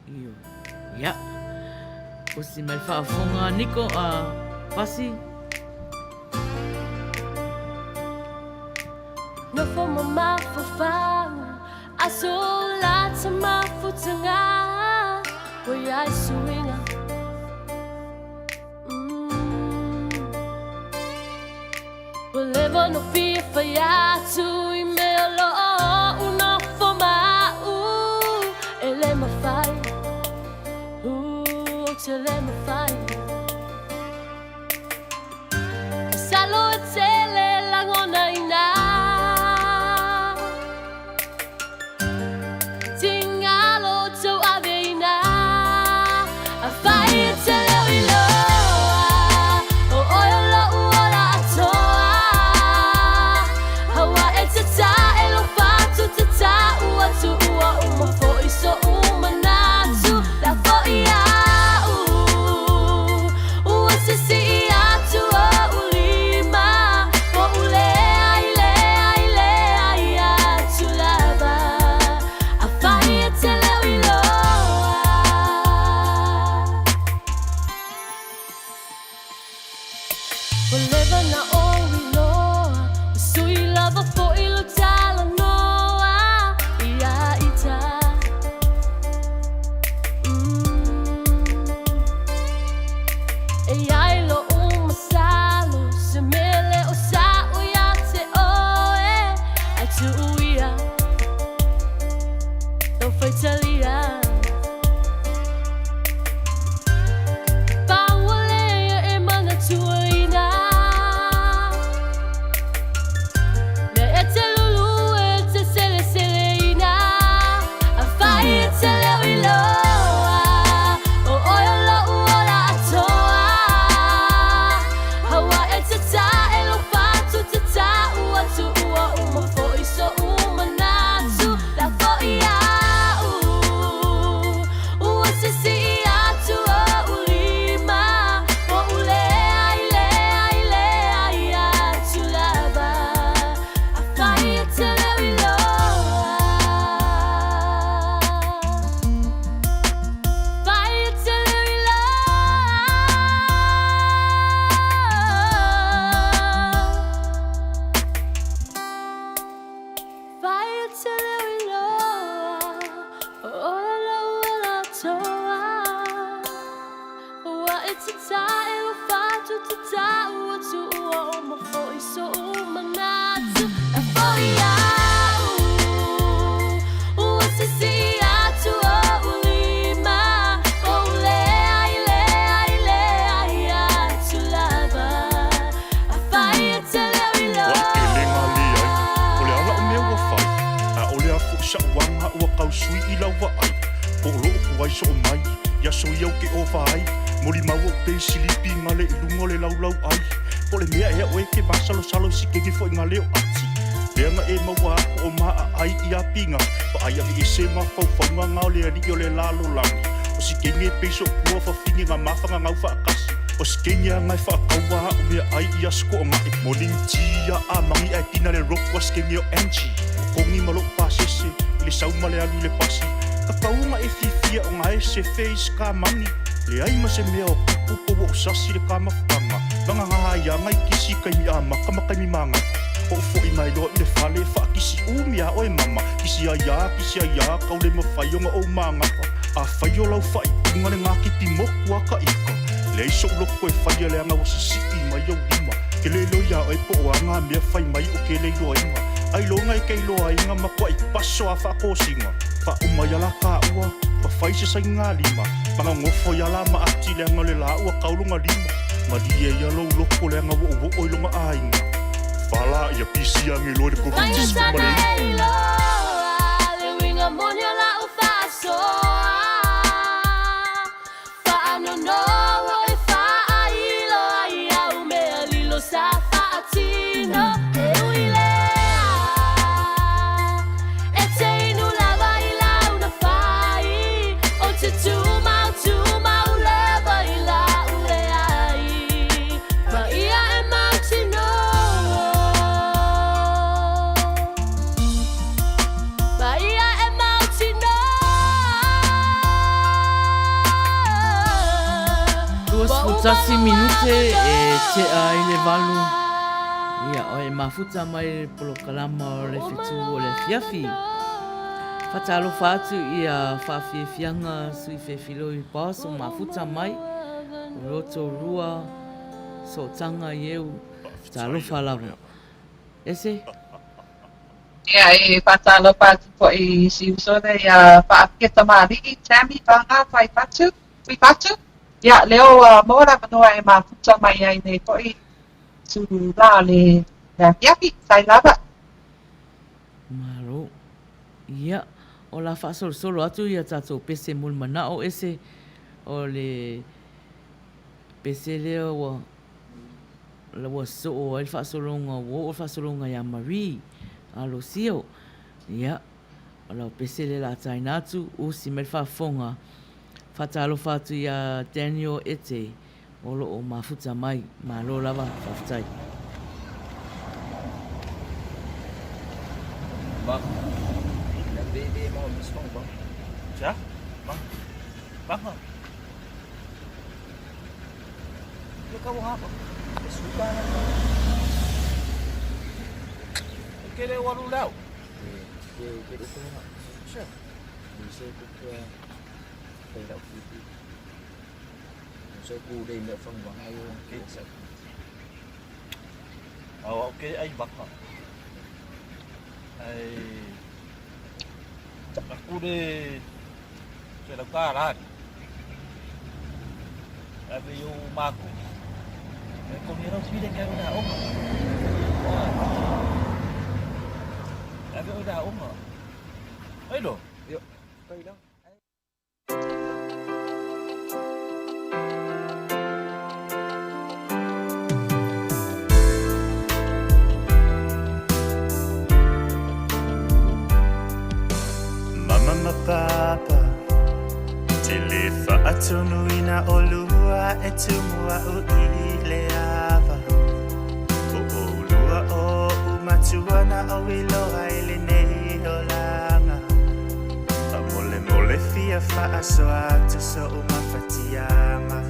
Io. Ia. Osi mai faafofoga Niko a Pasi. Nofo ma mafaufau aso lata mafutaga ua iai suiga. Ua leva ona fia fai atu i mea o lo o nofo ma au e le mafai, ou te le mafai. Masalo e tele lagona ina Tingalo tou ave ina Afai e te leo iloa O oe o lo'u ola atoa Aua e tata e lou fatu Tata ua tuua uma foi so'u manatu La foi a'u Ua sisii atu o'u lima Po'u leai leai leai atu lava Afai e te leo iloa. Ua leva na ou iloa Ua sui lava foi lou talanoa Ia ita E iai lo'u masalo Se mea le o sa'o ia te oe Ae tuu ia Lau faitalia Pau o lea e manatuaina Mea e te lulu e te seleseleina Afai e te leo iloa O oe o lo'u ola atoa Aua e tata e lou fatu Tata ua tuua uma foi so'u manatu La foi a'u Ua sisii atu o'u lima Po'u leai leai leai atu lava Afai e te leo iloa Fai e te leo iloa Fai e te leo iloa O oe lou ola atoa Ua e tata e ua fatu tata ua tuua uma foi so'u manatu E foi a'u ua sisii atu o'u lima Po'u leai leai leai atu lava Afai e te leo Ua ʻike lega leai, iloa o le a la'u mea ua fai, ʻAʻole a foʻi saʻu aga ua kausui i lau vaai, Po o loʻu kuai soʻo mai, i aso ia ou ke ova ai, Molimau oʻu peisilipi gale i luga o le laulau ʻai, Po o le mea ea ʻoe e ke masalosalo i sikegi foʻi gale o ʻati, Lea na e maua aku o maʻaʻai i apiga, Vaai aveese mafaufauga ga o le aliʻi o le lalolagi, O sikegi e pei soʻu pua fafine ga mafaga gau faakasi, O sikegi aga e faakaua aʻu meaʻai i aso koʻogaʻe, Morning tea a amagi ae tina le roku a sikegi o Angie, O kogi ma loʻu pasese i le sau ma le alu i le pasi, Kakauga e fiafia o ga e sefe i se kamani, Leai ma se mea o kupu po ua ou sasi i le kamafutaga, Vagagā ai aga i kisi i kaimi amaka ma kaimi magafa. Oʻu foʻi mai loa i le fale e faakisi umi iā ʻoe mama, Kisi ai ā, kisi ai ā, kau le mafai ona ou magafa. Afai o lau faaiuga le gakipi moku a ka ika. Leai soʻu loto e faia leaga ua sisii mai ou lima. Ke le iloa iā oe po o a ngā mea fai mai o ke le iloaina. Ailoga e ke iloaina matuaʻi paso a faatosina. Faauma ia la kāua, pa fai se sainigalima, pagagofo ia la ma ati leaga o le la ua kau lona lima. Malie ia lou loto leaga ua ou oo i lona aiga. Fala ia pisi age loa i le Koviti 19. 21 minute e tea ai le valu. Ia, o e mafuta mai le polokalama o le fetu o le afiafi. Faatalofa atu ia faafiafiaga sui fefiloi boss o mafuta mai o Rotorua sootaga i eu talofa lava. Ese? Ia, e faatalofa atu foi i si uso lea ia Faafia Tamalii, Tammy Faga Fuaifatu, Fuifatu. Ia, lea ua maua le avanoa e mafuta mai ai nei foi itulā o le afiafi, sai lava. Malo. Ia, o la faasolosolo atu ia tatou pese mulimanao ese o le pese lea ua ua soo ai le faasologa ua oo le faasologa ia Marie Alosio. Ia, o lau pese lea la taina atu, usi mai le faafofoga. Faatalofa atu ia Daniel Ete o lo o mafuta mai. Malo lava, faafetai. Mama ma Papa, te le faatonuina olua e tumu a'u i le ava. O olua oʻu matua na ou iloa i lenei olaga. Faamolemole fia faasoa atu soʻu mafatiaga.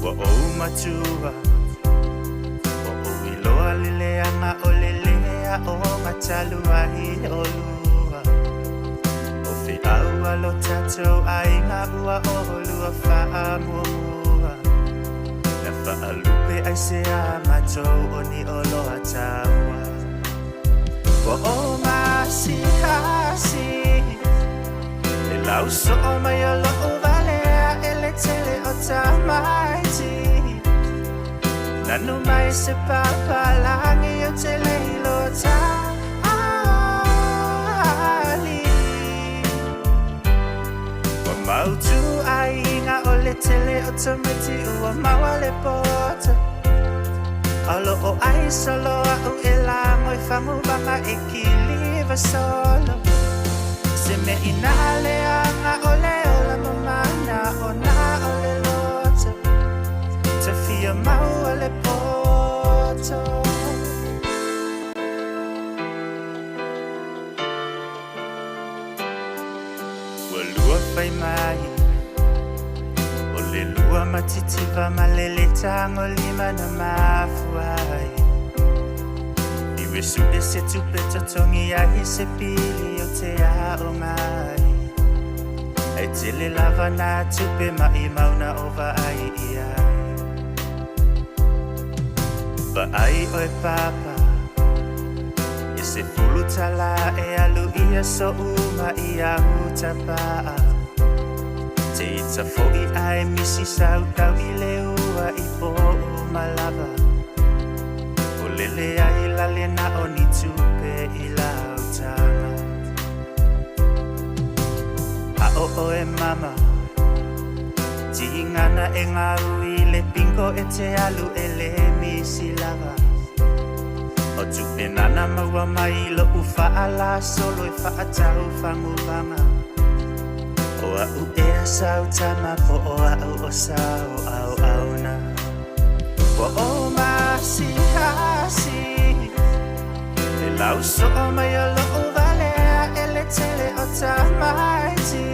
Ua ou matua, ua ou iloa le leaga o le lē aoga talu ai olua. O feau a lo tatou aiga ua olua faamuamua. Na faalupe ai se a matou o ni oloa taua. Ua ou maasihasi le lausoo mai o loʻu valea e le tele o tamaiti. Nanu mai se papalagi ou te le iloa tali. Ua mautu aiga o le tele o tamaiti ua maua le poto. O loo ai solo a'u e lago i faguvaga e kiliva solo. Se mea inā leaga o le ola mamana ona o le loto. Te fia maua le poto. Ua lua fai mai o le lua matitiva ma le le tagolima na mafua ai. I wesuʻe se tupe totogi ai se pili o te aoga ai. Ae tele lava nā tupe maʻimau na o vaai i ai. Vaai ʻoe Papa, e 10 tala e alu ia soʻu maʻi au tapaʻa. Teita foʻi ae misi sau tau i le ua i poʻu malava. O lele ai lale na o ni tupe i lau taga. Aʻo ʻoe mama, tigana e gau i le bingo e te alu e le misi lava. O tupe nana maua mai loʻu faalasolo e faatau faguvaga. O aʻu ea sau tama po o aʻu o sau auauna. Ua o masihasi e lau soʻo mai o loʻu walea e le tele o tamaiti.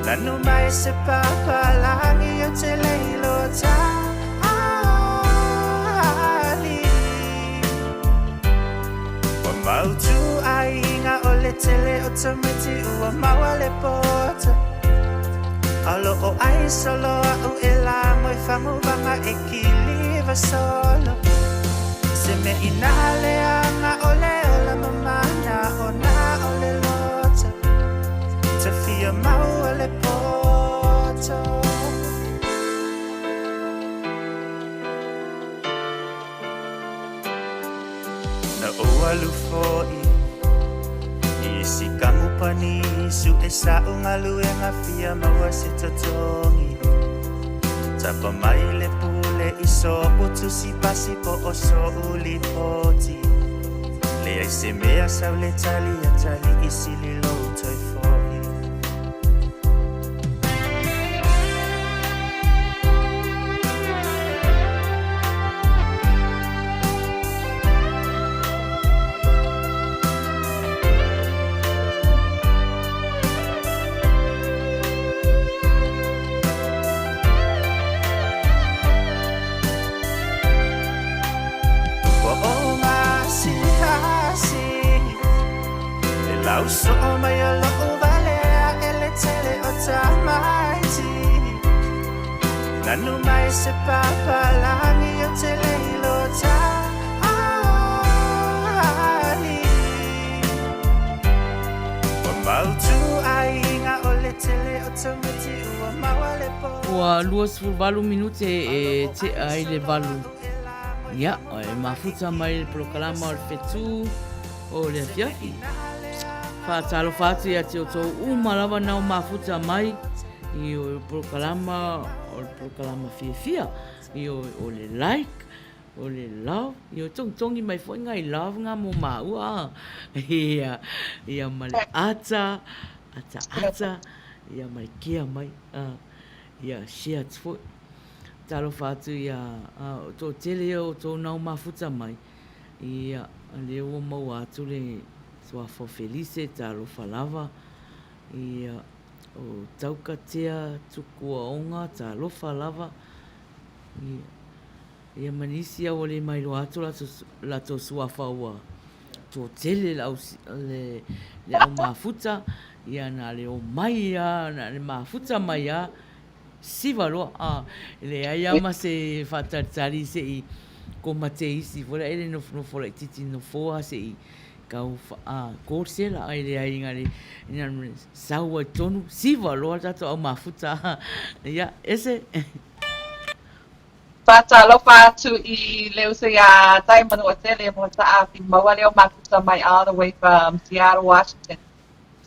Nanu mai se papalangi o te leilo tali. Ua mautu aiga o le tele o tamaiti ua maua le pota. Alo o ai solo au e lago e faguvaga e kiliva solo. Se mea ina leaga o le ola mamana o na o le lota. Te fia maua le poto. Na ou alu foʻi i isi kamupani suʻe saʻu galuega fia maua se totogi. Tapa mai le pule i soʻu tusi pasi po o soʻu lipoti. Leai se mea sau le tali a tali i sili lou toe foʻi. Ua o masihasi e lau soʻo mai o loʻu walea e le tele o tamaiti. Nanu mai se papalangi o te leilo tali. Ua mautu aiga o le tele o tamaiti ua maua le po. Ua 28 minute e tea ai le valu. Ia, e mafuta mai le polokalama o le Whetū o le afiafi. Faatalofa atu ia te outou uma lava nao mafuta mai i o polokalama o le polokalama fiafia i o, o le like o le love i o togitogi mai foi ngai love nga mo maua ia ia ma le ata ata ata ia ma le kea mai ia share atu foi. Talofa atu ia toatele ia o tou nao mafuta mai ia lea ua maua atu le suafa o Felise talofa lava ia o Taukatea Tukuaoga talofa lava ia ia ma nisi a ua le mailoa atu latou suafa ua toatele le au le le au mafuta ia na le omai a na le mafuta mai a Siva loa, a, leai a ma se faatalitali se i komate isi foi la e le nofonofo laitiiti nofoa se i kau a kosela ai leai nga le ina sau ai tonu siva loa le tatou au mafuta ia ese. Faatalofa atu i le uso iā Tai Manuatele mo Taafi maua leo mafuta mai all the way from Seattle, Washington.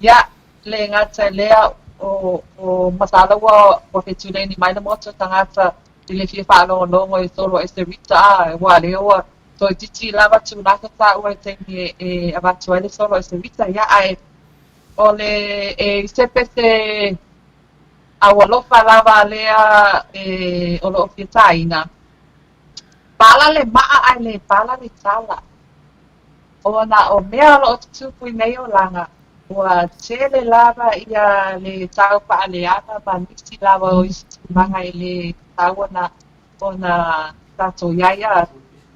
Ia, le gata i lea, o, o masalo ua, ua fetuleini mai le motu o tagata i le fia faalogologo i solo ese Rita, a, ua lea ua toeitiiti lava tulaga taua i taimi e, e avatu ai le solo ese Rita, ia, ae o le, e i se pese aualofa lava lea e, o loo fia taina, pala le maa ae le pala le tala. Ona o mea o loo tutupu i nei olaga, ua tele lava ia le tau faaleaga ma nisi lava o isi tulaga e le tatau ona ona tatou iai a.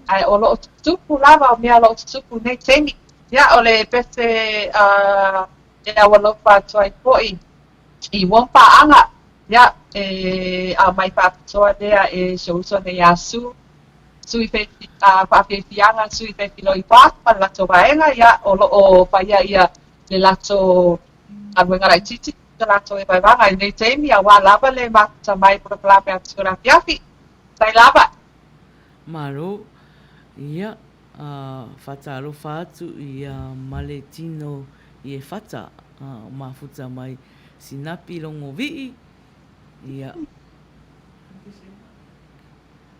Ae o loo tutupu lava o mea o loo tutupu i nei taimi. Ia o le pese a e aualofa atu ai foi. I ua paaga, ia, e aumai faapitoa lea e si ou uso nei ia Sue, Sui Faafiafiaga Sui Fefiloi Park ma le latou vaega, ia, o lo o faia ia le latou galuega laitiiti le latou vaevaega i lenei taimi aua lava le mafuta mai polokalame a Tusura Afiafi. Faafetai lava. Malo. Ia, faatalofa atu ia Maletino Iefata o mafuta mai Sinapi Logovii, ia,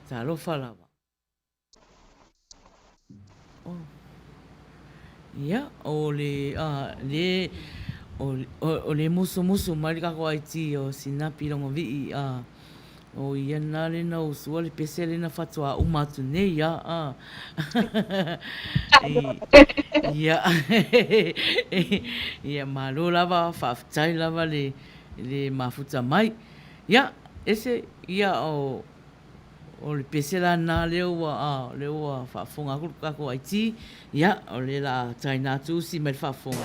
talofa lava. Ia, o le, le, o le musumusu mai le tatou IT o Sinapi Logovii, o ia na le na usua le pese le na faatoa uma atu nei, a, ia, ia, malo lava, faafetai lava le, le mafuta mai. Ia, ese, ia, o, O le pese la lena lea ua, a, lea ua faafofoga atu le tatou IT, ia, o lea la a taina atu usi mai le faafofoga.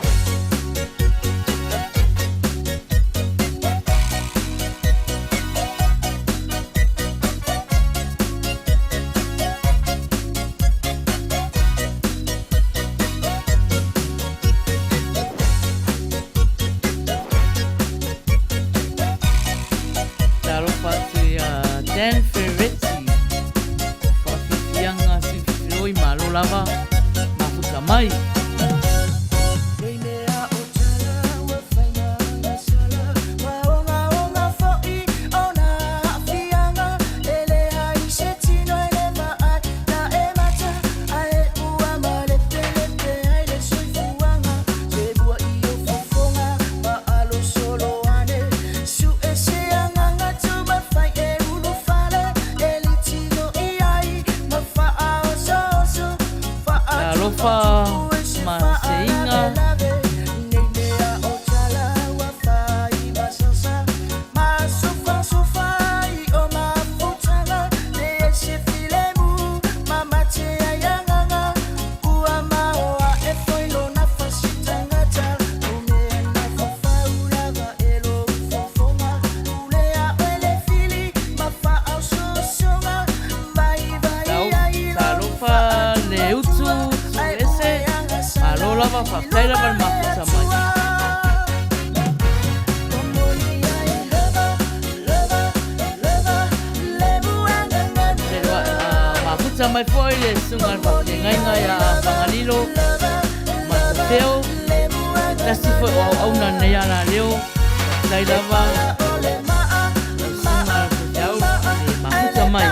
Talofa atu ia Dan Ferretti, Faafiafiaga Siufiloi malo lava, mafuta mai. Talofa ma seiga. Talofa le utu tu ese, malo lava, faafetai lava le mafuta mai. Mafuta mai foi le susuga i le faafeagaiga ia Fagalilo Matafeo, se tasi foi o auauna i lenei alaleo, faafetai lava lau susuga faifeau i le mafuta mai.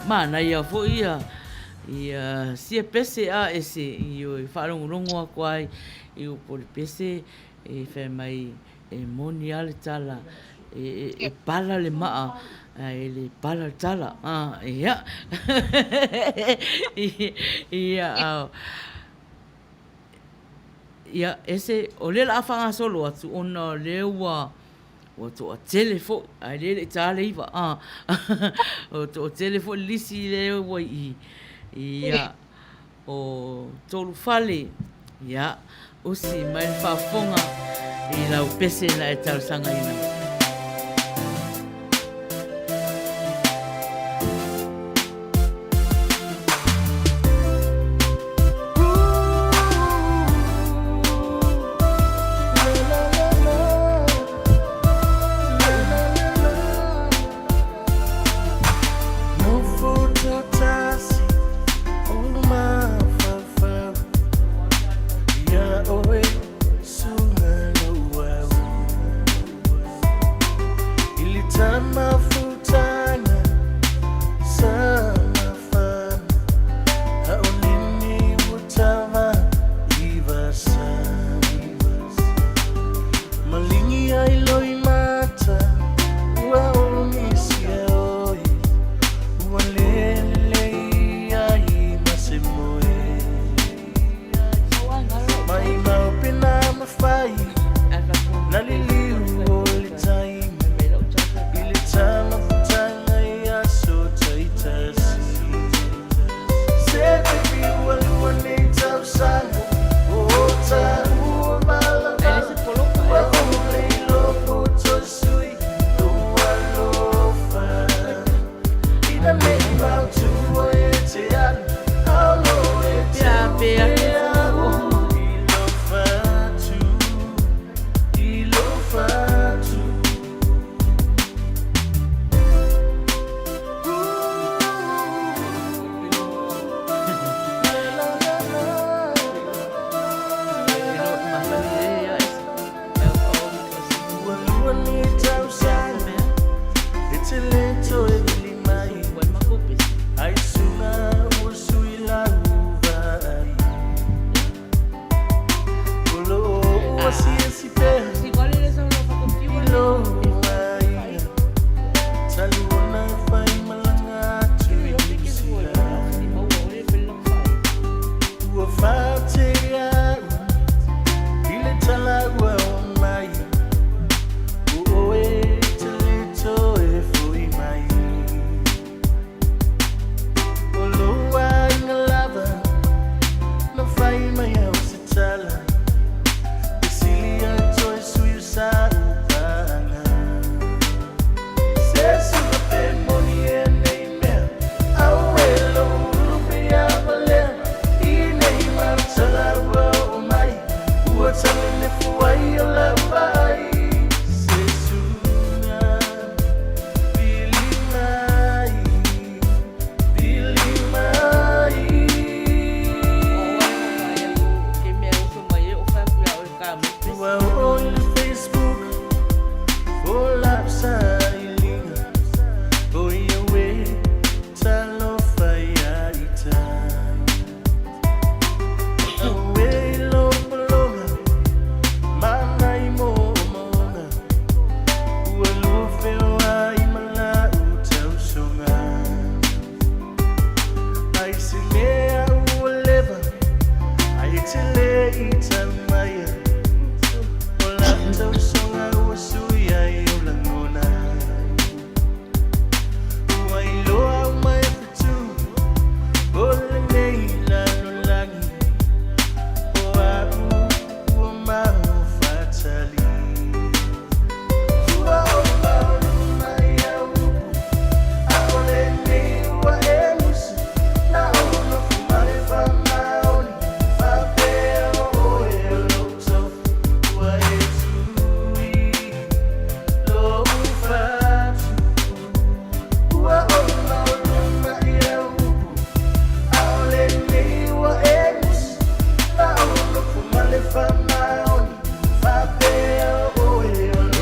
Manaia foi ia ia sia pese a ese ioe faalogologo atu ai i upu o le pese e fai mai e moni a le tala e, e, e pala le maa ae le pala le tala. A, ia. Ia, a, ia, ese, o lea o le a faagasolo atu ona o lea ua Ua toatele foi, ae lea e le i ta le 9, a. Ua toatele foi le lisi lea ua i i, ia, o Tolufale, ia, usi mai le faafofoga i lau pese na e talosagaina.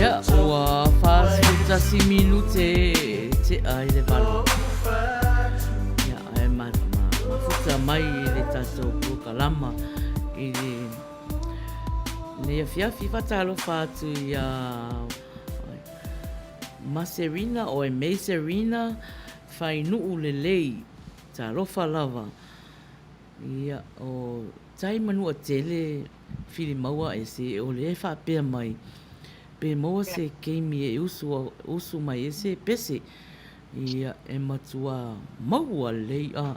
Ia, ua 41 minute tea i le 8. mai i le tatou polokalama i lenei afiafi. Faatalofa atu iā Maserina oe Maserina Fainuu lelei. Talofa lava. Ia, o tai Manuatele Filimaua ese o lea e faapea mai pe maua se keimi e usu, usu mai ai se pese. Ia, e matua maua lelei a.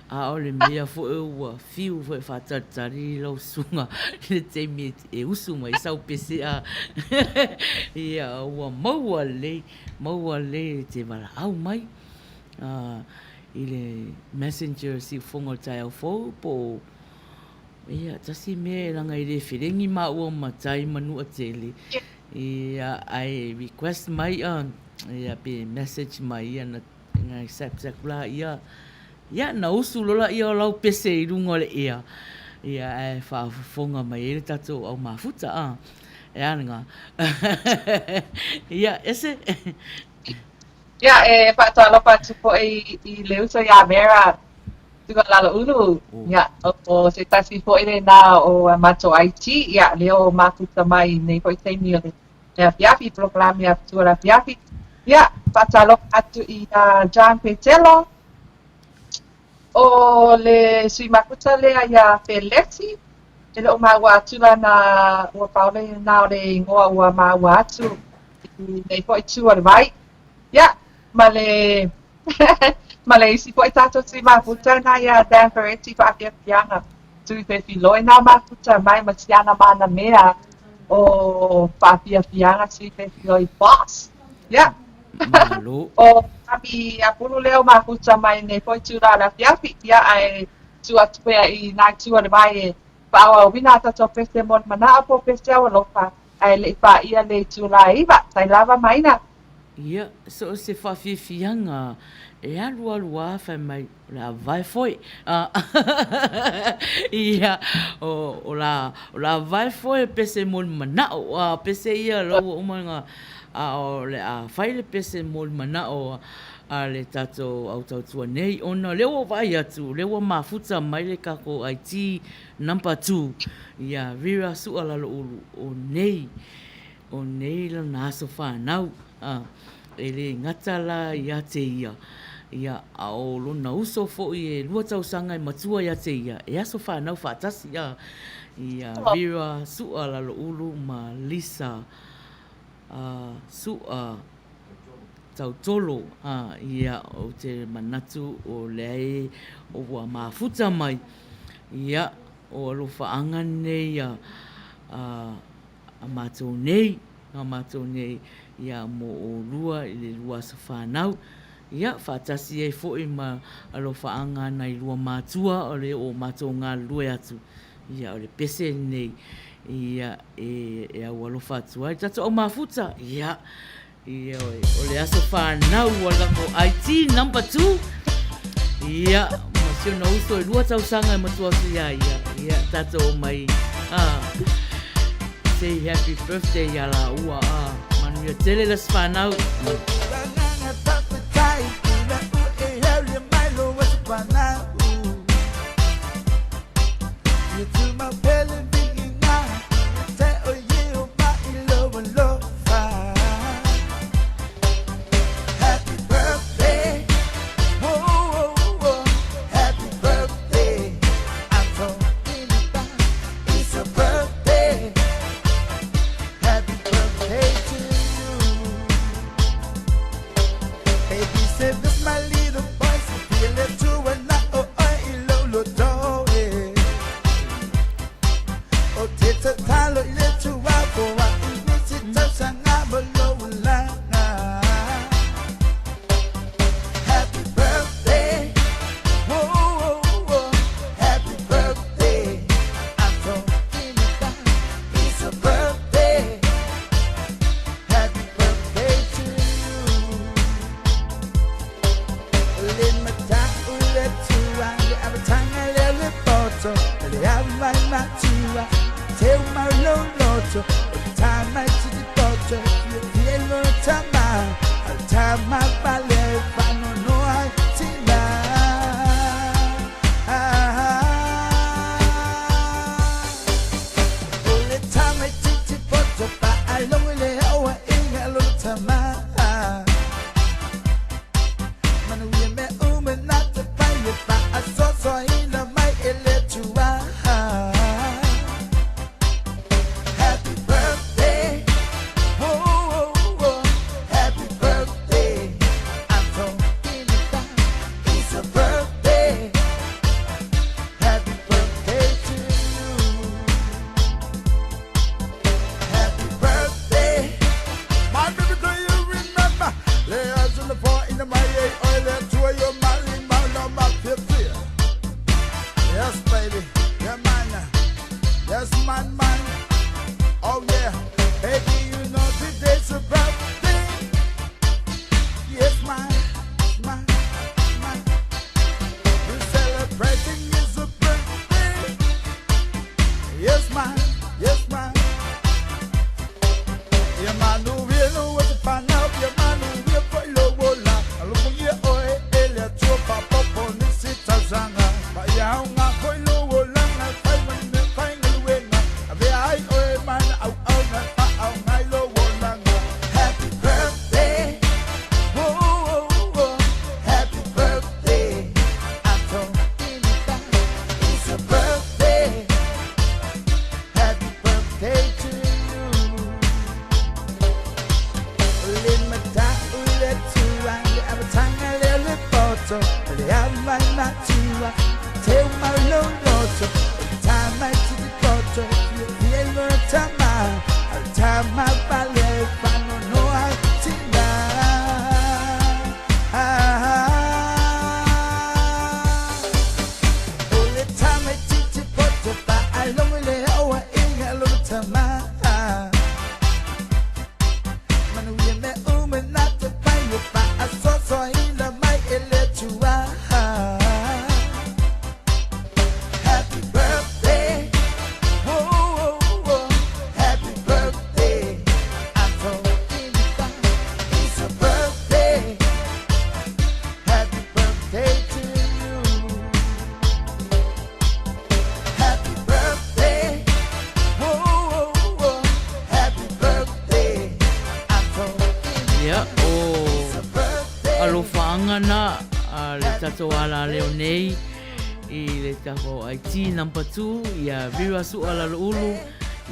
A o le mea foi ua fiu foi e faatalitali lau susuga i le taimi e usu mai ai sau pese a. Ia, ua maua lelei, maua lelei e te valaau mai i le messenger siufofoga o le taeao fou po o Ia, tasi mea leaga e le felegi maua ma tai Manuatele, ia, ae request mai a, ia, pe message mai, ia, na accept atu laia, ia, na usu loa laia o lau pese i luga o le ea, ia, ae faafofoga mai ai le tatou au mafuta, a, e a lena? Ia, ese. Ia, e faatalofa atu foi i le uso iā Vera Tualaloulu, ia, o se tasi foi lena o a matou IT, ia, lea ua mafuta mai i lenei foi taimi o le afiafi, i polokalame a Tua le Afiafi. Ia, faatalofa atu iā John Petelo, o le sui mafuta lea iā Feleti, e le o maua atu lana, ua pau lena o le igoa ua maua atu i lenei foi itu o le vai. Ia, ma le ma le isi foi tatou sui mafuta na iā Dan Ferretti faafiafiaga tui fefiloi na mafuta mai ma siana mana mea o faafiafiaga sui fefiloi boss. Ia. Malo. O Kami Apulu lea o mafuta mai nei foi tula le afiafi. Ia, ae tuu atu pea i nā itu o le vai e faaauauina a tatou pese mo le manao po o pese aualofa ae le i paia le itula e 9. Tai lava maina. Ia, so o se faafiafiaga e alualu a fai mai, o le a vae foi. Ia, o la, o le a vae foi pese mo le manao. A pese ia la ua uma ona, a o le a fai le pese mo le manao a le tatou au tautua nei, ona o lea ua ou vaai atu, o lea ua mafuta mai le tatou IT number 2, ia Vera Sualaloulu, o nei. O nei lana aso fanau, a, e le gata la ia te ia, ia, a o lona uso foi e lua tausaga e matua ia te ia, e aso fanau faatasi, a, ia Vera Su'a Laloulu ma Lisa, a, Su'a Tautolo, a, ia, ou te manatu o lea e, ua mafuta mai, ia, o alofaaga nei a, a, a matou nei, a matou nei, ia, mo ʻolua i le lua aso fanau, ia, faatasi ai foi ma alofaaga a nai lua matua o le o matou galulue atu, ia, o le pese lenei, ia, e aualofa atu ai le tatou au mafuta, ia. Ioe, o le aso fanau a le tatou IT number 2. Ia, ma si ona uso e lua tausaga e matua atu iā ia. Ia, tatou omai, ah, say happy birthday iā lāua, ah, manuia tele le aso fanau. Yes, my man. Oh yeah, baby, you know today's a birthday. Yes, my, my, my. We're celebrating is a birthday. Yes, my, yes, my. Ia manuia no ua fanau, ia manuia foi lou ola. Alofagia oe e le Atua faaopoopo nisi tausaga. Ma ia aoga foi lou olaga e fai ma ni mea faigaluega. Avea ai oe ma na auauna e faaaoga ai lou olaga. Happy birthday, oh, oh, oh. Happy birthday. I'm talking about it's a birthday. Happy birthday to you. Le mata'u i le Atua, le amataga lea o le poto, o le ava i matua, teu mau lou loto, o le tamaitiiti poto, e fiafia i lona tama, a o le tama pale e faanoanoa i tina. O le tamaitiiti poto, faalogo i le auaiga a lona tama. Manuia mea uma na te fai e faasoasoaina mai e le Atua. Happy birthday, oh, oh, oh. Happy birthday. I'm talking about it's a birthday. Happy birthday to you. Happy birthday, oh, oh, oh. Happy birthday. I'm talking Ia, o alofaaga na a le tatou alaleo nei i le tatou IT number 2 ia Vera Su'a Laloulu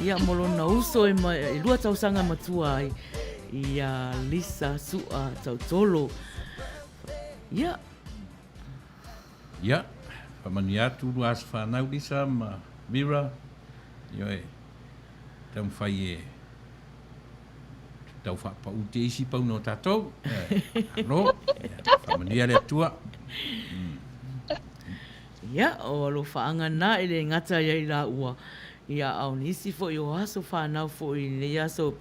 ia mo lona uso e, ma, e lua tausaga e matua ai ia Lisa Su'a Tautolo. Ia. Ia, faamanuia atu lua aso fanau Lisa ma Vera, ioe, taumafai e tau faapau te isi pauna o tatou. Malo, ia, faamanuia le Atua. Ia, o alofaaga na e le gata ai ai laua, ia a o nisi foi o aso fanau foi i lenei aso,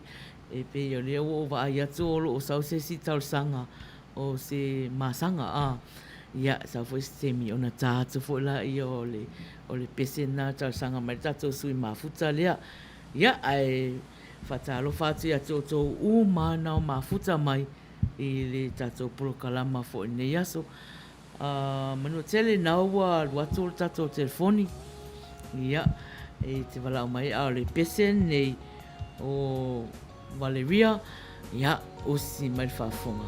e pei o lea ua ou vaai atu o lo o sau se isi talosaga o se masaga, a, ia, sau foi se taimi ona ta atu foi laia o le, o le pese lena talosaga mai le tatou sui mafuta lea. Ia, ae faatalofa atu ia te outou uma na o mafuta mai i le tatou polokalama foi i lenei aso. Manua tele na ua alu atu le tatou telefoni, ia, e te valaau mai, a o le pese lenei o Valeria, ia, usi mai le faafofoga.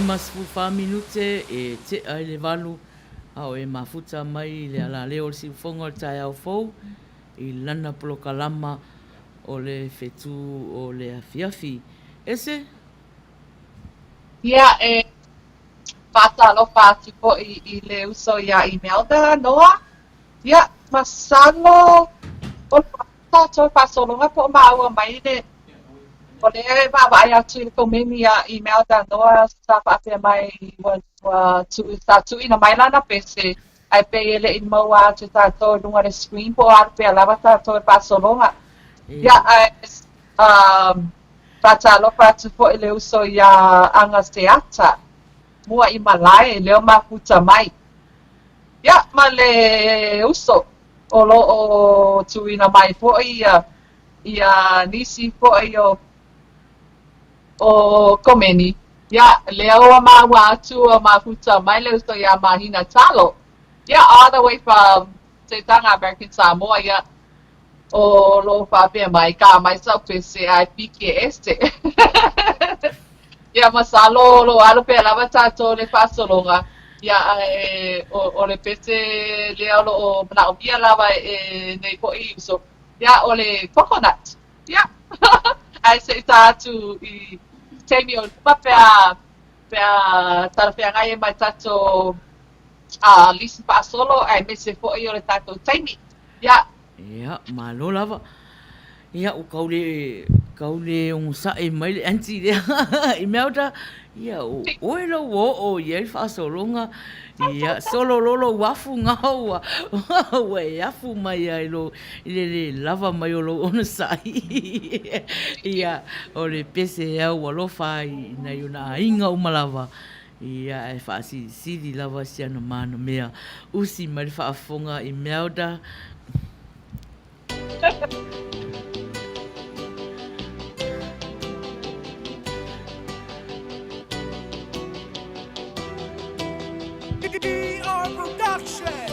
54 minute e tea i le valu a o e mafuta mai i le alaleo o le siufofoga o le taeao fou i lana polokalama o le fetu o le afiafi. Ese? Ia, e faatalofa atu foi i le uso iā Imelda Noa. Ia, masalo o le tatou faasologa po o maua mai le o lea e vaavaai atu i le komeni a Imelda Noa sa faapea mai ua, ua tu, sa tuuina mai lana pese ae pei e le i maua atu e tatou i luga o le screen po o alu pea lava tatou i le faasologa. Ia, ae um, faatalofa atu foi i le uso iā Aga Seata, Muaimalae, lea o mafuta mai. Ia, ma le uso o lo o tuuina mai foi ia, ia nisi foi o, o komeni. Ia, lea ua maua atu ua mafuta mai le uso iā Mahina Talo. Ia, all the way from Setaga American Samoa, ia, o lo o faapea mai, ka mai sau pese ae pike ese. Ia, masalo o lo o alu pea lava tatou le faasologa, ia, ae o, o le pese lea o lo o manaʻomia lava e nei foi uso, ia, o le coconut. Ia, ae se i ta atu i taimi o luma pe a, pe a talafeagai ai ma le tatou uh, lisi faasolo aemaise foi o le tatou taimi. Ia. Ia, malo lava. Ia, ua kau le, kau le ogosaʻi mai le aunty lea. Imelda, ia, o oe la ua oo i ai le faasologa. Ia, solo loa lou afu gao ua, ua e afu mai ai lo, i le lē lava mai o lou onosai. Ia, o le pese e au alofa ai i nai ona aiga uma lava. Ia, ae faasilisili lava si ana manamea. Usi mai le faafofoga Imelda. DR Production.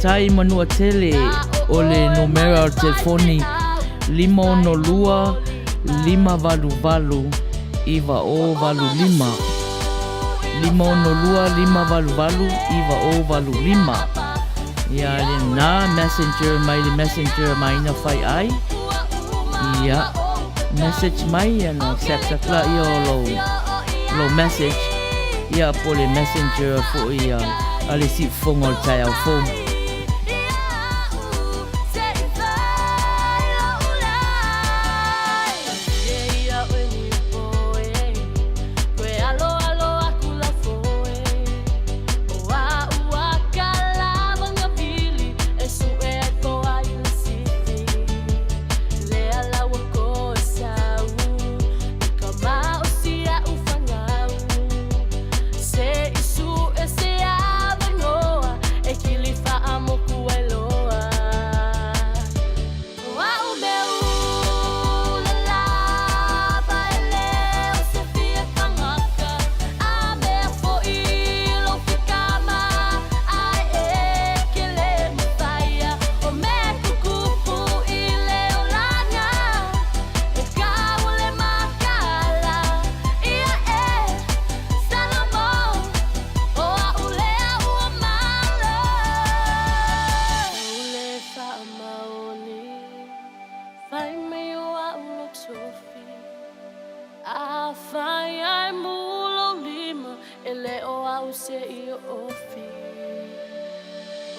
Tai Manuatele o le numera o le telefoni 562 588 9085. 562 588 9085. Ia lena messenger mai le messenger mai na fai ai. Ia message mai ia na accept atu la ia o lou lou message. Ia po le messenger foi ia a le siufofoga o le taeao fou. Afai ae mū lou lima, e le o au se i ofi.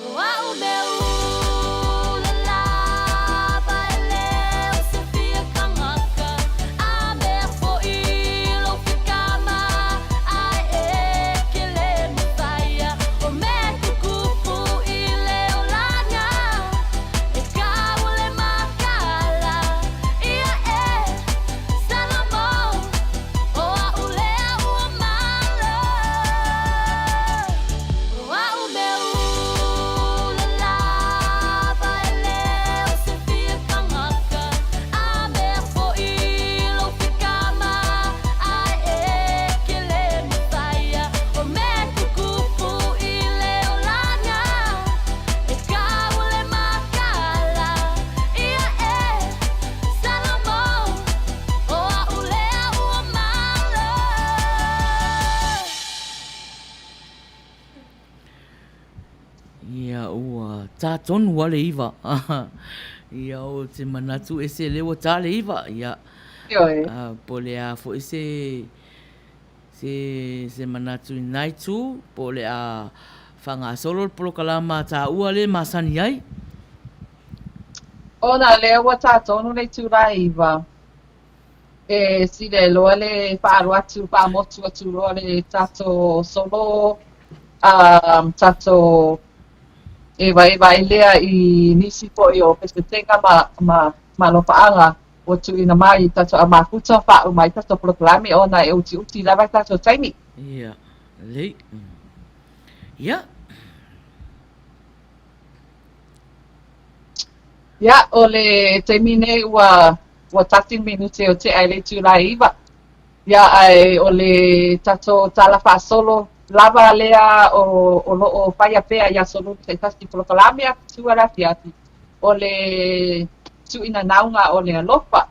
O a'u mea ula lava e le o se fia kanaka, a mea fo'i lou fikama, ae e ke le mafaia o mea kukupu i le olaga, e kau le makala ia e Salomon, o a'u lea ua malo. O a'u mea ula lava e le o se fia kanaka, a mea fo'i lou fikama, ae e ke le mafaia o mea kukupu i le olaga, e kau le makala ia e Salomon, o a'u lea ua malo. Ia ua tā tonu a le iva. Ia o te manatu ese le ua tā le iva. Ia. Ioe. Po le a foi se se se manatu i nai tū, po o le a faagasolo le polokalama a tāua le masani ai. Ona lea ua tā tonu le itula e iva. E sile loa le faaalu atu, faamotu atu loa le tatou solo tatou evaeva ai lea i nisi foi o Pesetega ma ma ma alofaaga ua tuuina mai i tatou aumakuta faauma ai tatou polokalame ona e utiuti lava i tatou taimi. Ia, lelei. Ia. Ia, o le taimi nei ua ua tasi le minute o tea i le itula e iva. Ia, ae o le tatou tala faasolo lava lea o, o loo faia pea i aso lua taitasi polokalame a tua le afiafi, o le tuuina nauga o le alofa,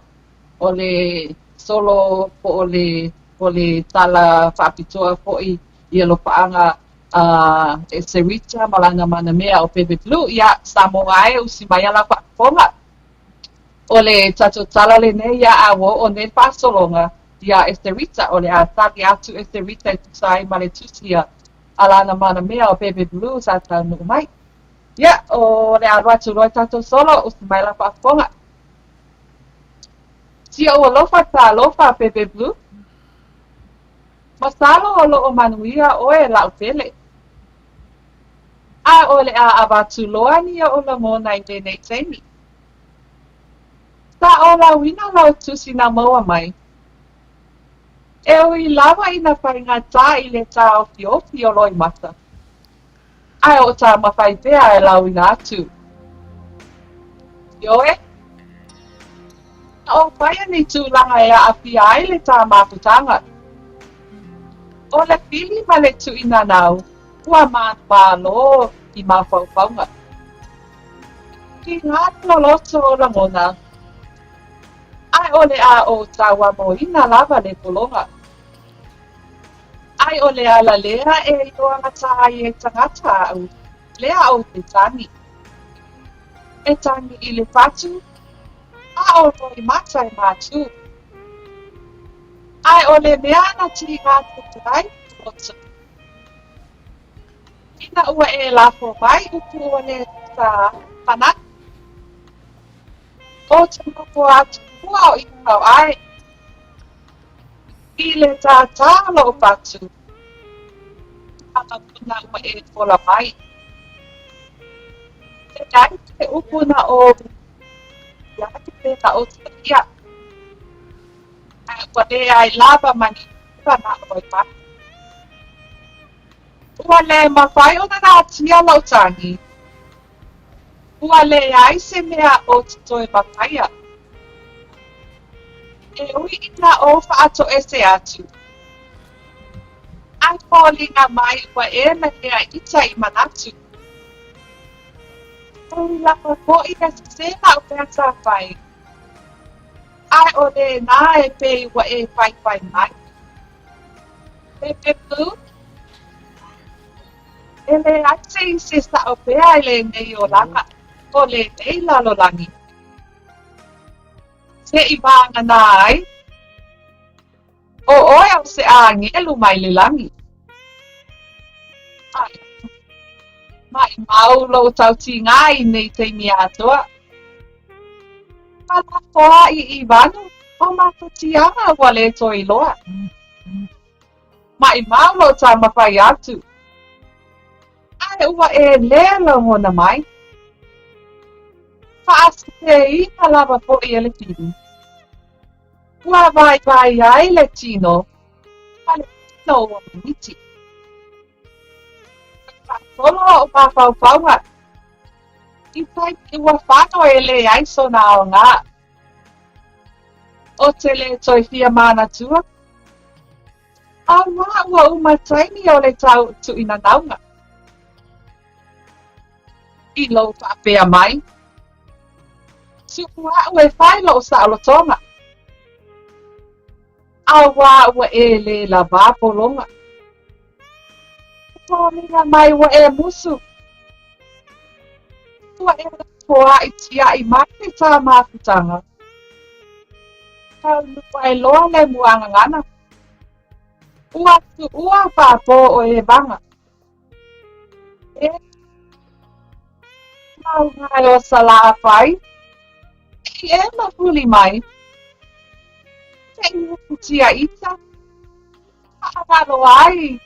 o le solo po o le, o le tala faapitoa foi i alofaaga a Esterita ma lana manamea o Bebe Blue. Ia, Samoa e, usi mai a lau faafofoga. O le tatou tala lenei ia a ua oo nei le faasologa iā Esterita, o le a tali atu Esterita e tusa ai ma le tusi a lana manamea o Bebe Blue sa taunuu mai. Ia, o le a alu atu loa i tatou solo, usi mai lau faafofoga. Si ou alofa talofa Bebe Blue. Masalo o loo manuia oe la'u pele. A o le a avatu loa ni oʻu lagona i lenei taimi. Sa ʻōlauina lau tusi na maua mai. E ui lava i na faigata i le tāofiofi o Loimata, ae o taumafai pea e lauina atu. Ioe, na ou faia ni tulaga e aafia ai le tā mafutaga. O le pili ma le tuuinanau ua manumalo i mafaufauga. Ki ngā loloto o lagona, ae o le a ou tauamoina lava le pologa. Ai o le ala lea e iloagata ai e tagata a'u, lea ou te tagi. E tagi i le fatu, a o Loimata e matū. Ae o le mea na tiga atu ai loto. Ina ua e lafo mai upu o le ta manatu, ou te nofo atu fua o i kau ai i le tātā loʻu fatu, a lagona ua e fola mai. E leai se upu na ou i ai pe na ou talia, ae ua leai lava ma ni upu na oi mai. Ua le mafai ona natia lou tagi. Ua leai se mea ou te toe mafaia. E ui ina ou faatoese atu. Ae foliga mai ua e lelea ita i manatu. E ui lava foi e sese lau mea sa fai. Ae o lena e pei ua e paipai mai. Bebe Blue, E leai se isi e sa'o pea i lenei olaga o lenei lalolagi. Seʻi vāgana ai o se agelu mai le lagi. Ae, maʻimau lou tautiga i nei taimi atoa. Felafoaʻi i vanu o mafatiaga ua le toe iloa. Maʻimau lou taumafai atu. Ae ua e lē logona mai. Faaseseina lava foʻi e le fili. Ua vaivai ai le tino ma le tino ua mimiti. Faasolo oʻu mafaufauga i taimi ua fano e leai sona aoga. Ou te le toe fia manatua, auā ua uma taimi o le tau tuʻinanauga. I lou faapea mai, Tuʻu aʻu e fai loʻu saʻolotoga. Auā ua e lē lavā pologa. E foliga mai ua e musu. Ua e lafoaʻi tiaʻi mai le tā mafutaga. Taunuu ai loa le muagagana. Ua tuʻua faapo o Evaga. E mauga e o Salafai, i e mahuli mai. Se i hukutia ita, haʻagalo ai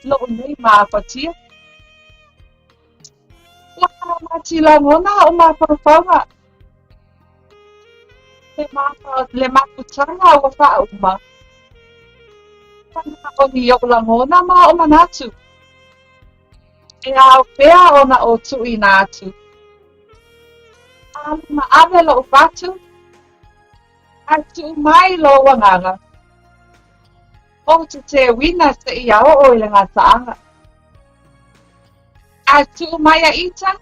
loʻu nei mafatia. Ua kalamati lagona oʻu mafaufauga. Le mafa, le mafutaga ua faauma. Manaʻo i oʻu lagona ma oʻu manatu. E ao pea ona ou tuʻuina atu. A lima ʻawe loʻu fatu, ae tuʻu mai lou agaga. Ou te teuina seia oo i le gataaga. Ae tuʻu mai a ita,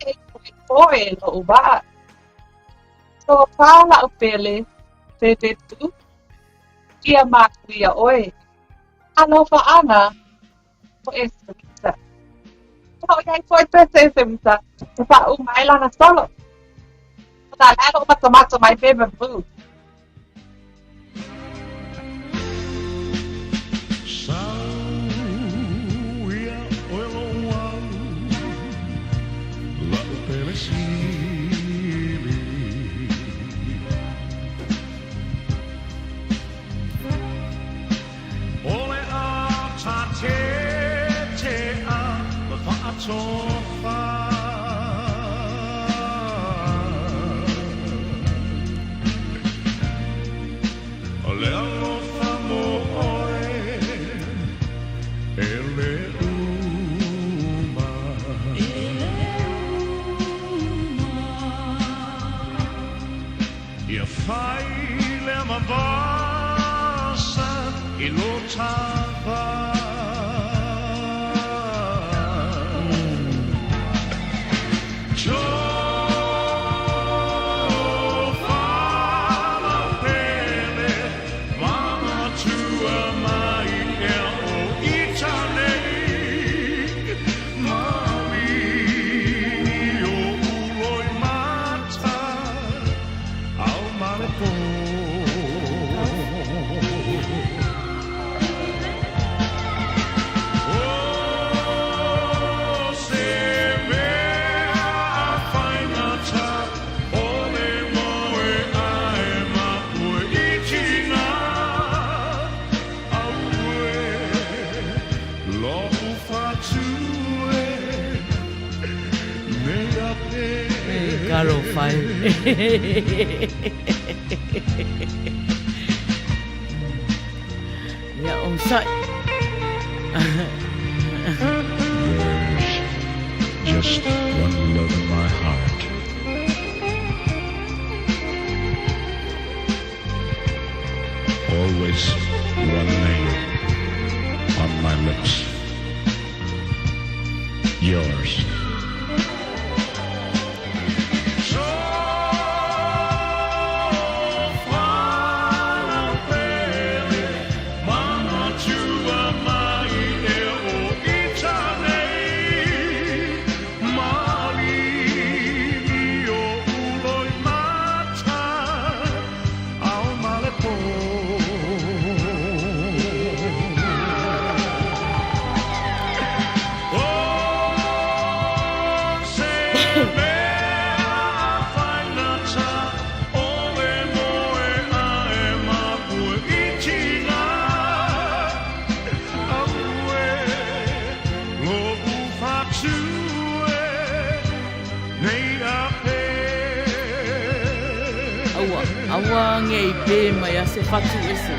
e poepoe loʻu waa. Tofā laʻu pele, Bebe Blue, ia manuia ʻoe. Alofa ana o Esewita. ʻOiai foi pese Esewita, e faauma ai lana solo. O na lalo matamata mai Bebe Blue. Talofa e. Ia, onosai. There's just one love in my heart. Always one name on my lips. Yours. Ua agei pē mai a se fatu ese.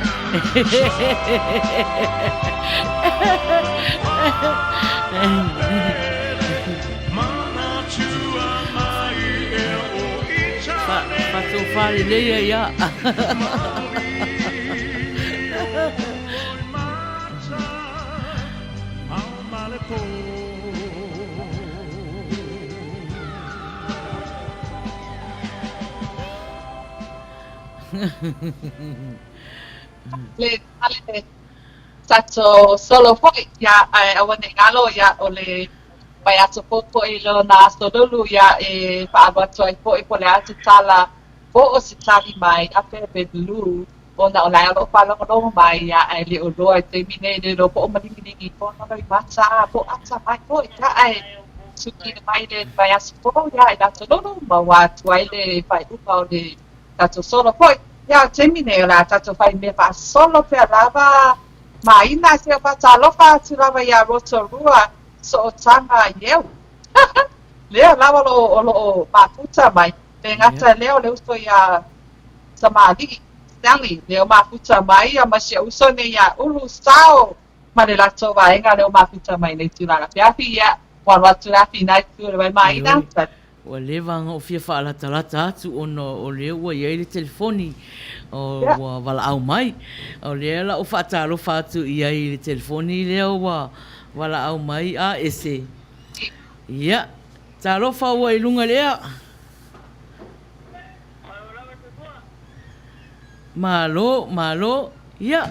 Whatofa lelei ai a. Le le tatou solo foi, ia, ae aua ne i galo, ia, o le vaiaso fou foi lona aso lulu, ia, e faaalu atu ai foi po o le a se tala po o se tali mai a Pele ona o la e o lo o faalogologo mai, ia, ae le o iloa i le taimi nei, le iloa po o maligi pono loimata po o atamai foi, ia, ae tuuina mai le vaiaso fou, ia, i le aso lulu, maua atu ai le faaiuga o le tatou solo foi. Ia, o le taimi nei o le a tatou fai mea faasolo pea lava maina, se o faatalofa atu lava iā Rotorua sootaga ieu. Lea lava o lo o mafuta mai. Le gata lea o le uso iā Tamalii, Stanley, lea o mafuta mai, ia ma si ou uso nei iā Ulu Sao ma le latou vaega lea o mafuta mai nei tulaga afiafi, ia, ua alu atu le afi i na itu o le waimaina. Ioe, ua leva ona ou fia faalatalata atu ona o lea ua i ai le telefoni ua valaau mai. O lea la ou faatalofa atu i ai i le telefoni lea ua valaau mai a ese. Ia, talofa ua i luga i le ea. Malo, malo. Ia,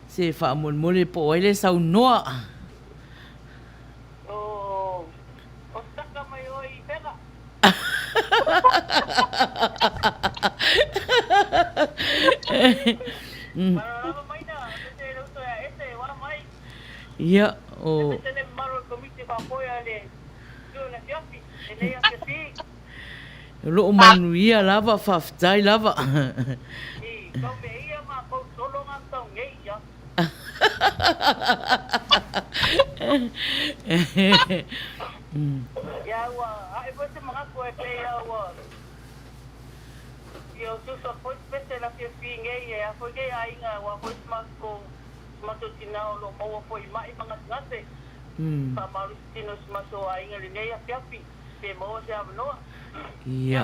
se faamolemole po o ai le saunoa. Ia, o. O loo manuia lava, faafetai lava. Ia.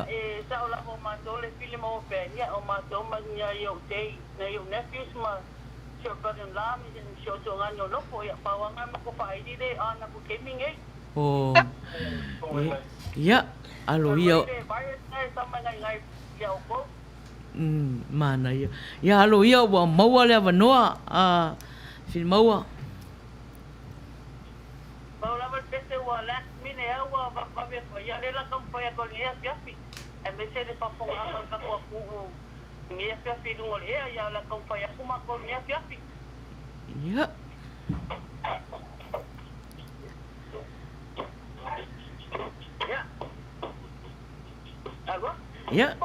Oh. Ia, alo ia. Manaia. Ia, alo ia ua maua le avanoa a Filimaua. Pau lava le pese ua last minute a ua vavevave atu ai. Ia lea la taumafai atu ai i lenei afiafi aemaise le faafofogaaga a le tatou atunuu i lenei afiafi i luga o le ea. Ia o le a taumafai atu matou i lenei afiafi. Ia. Ia. Alu atu. Ia.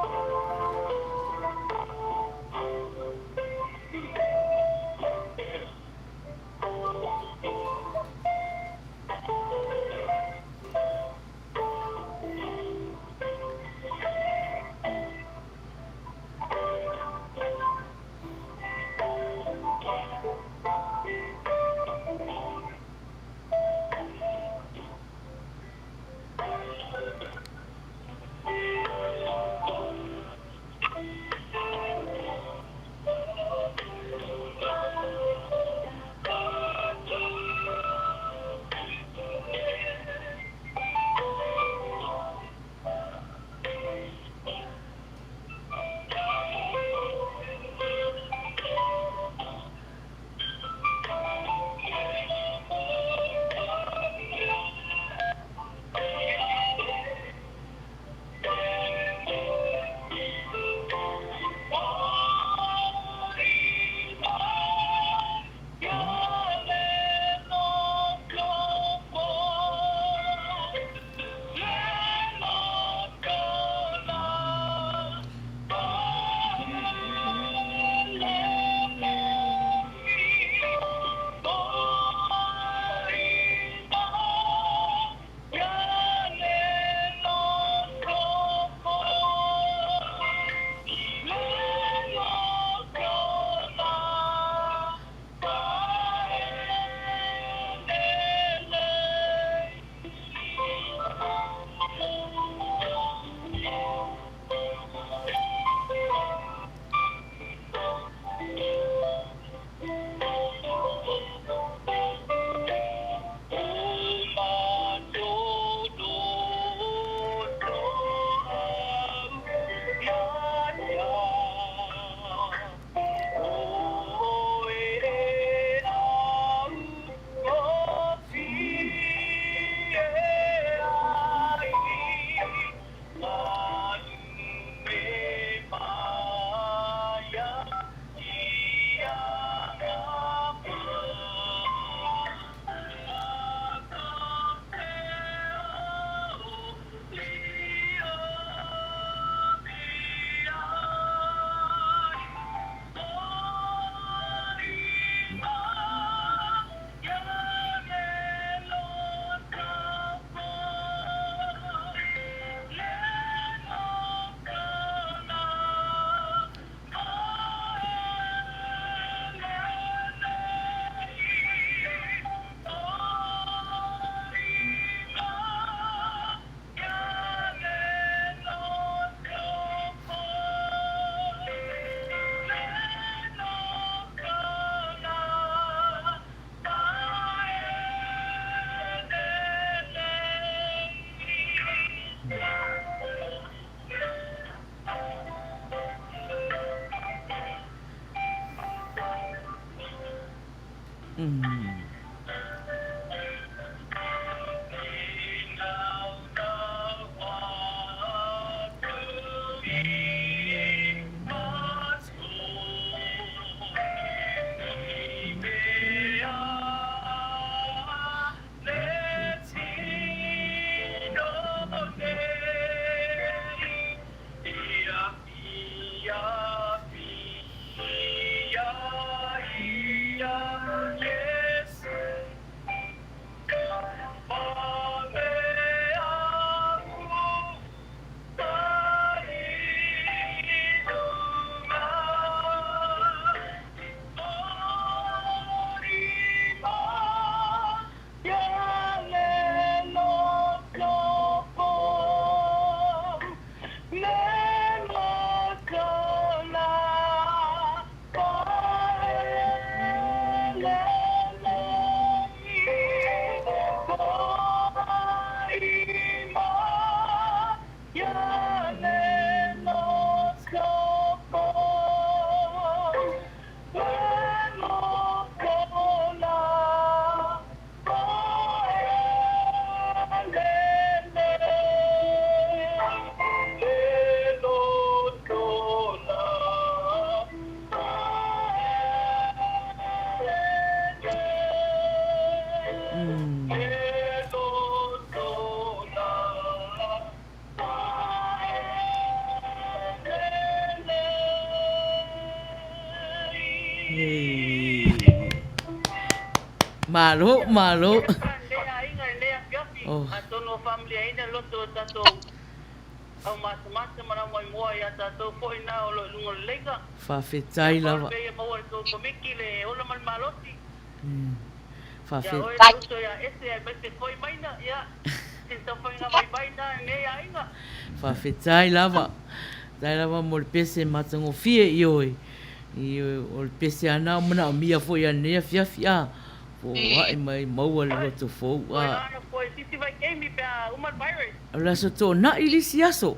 Malo, malo. Oh. Atonu o faamaliaina loto o tatou aumatamata ma le aumaimoa ia tatou foi na o lo o i luga o le leiga. Faafetai lava. Ia pea ia maua e le tou komiti le ola ma le malosi. Faafetai. Ia oe le uso ia Ese aemaise foi Maina, ia se taufaiga vaivai na i lenei aiga. Faafetai lava. Faafetai lava mo le pese matagofie, ioe. Ioe, o le pese lava lena ua manaomia foi i lenei afiafi, a, foai mai maua le loto fou, a. O le aso Toonai le isi aso.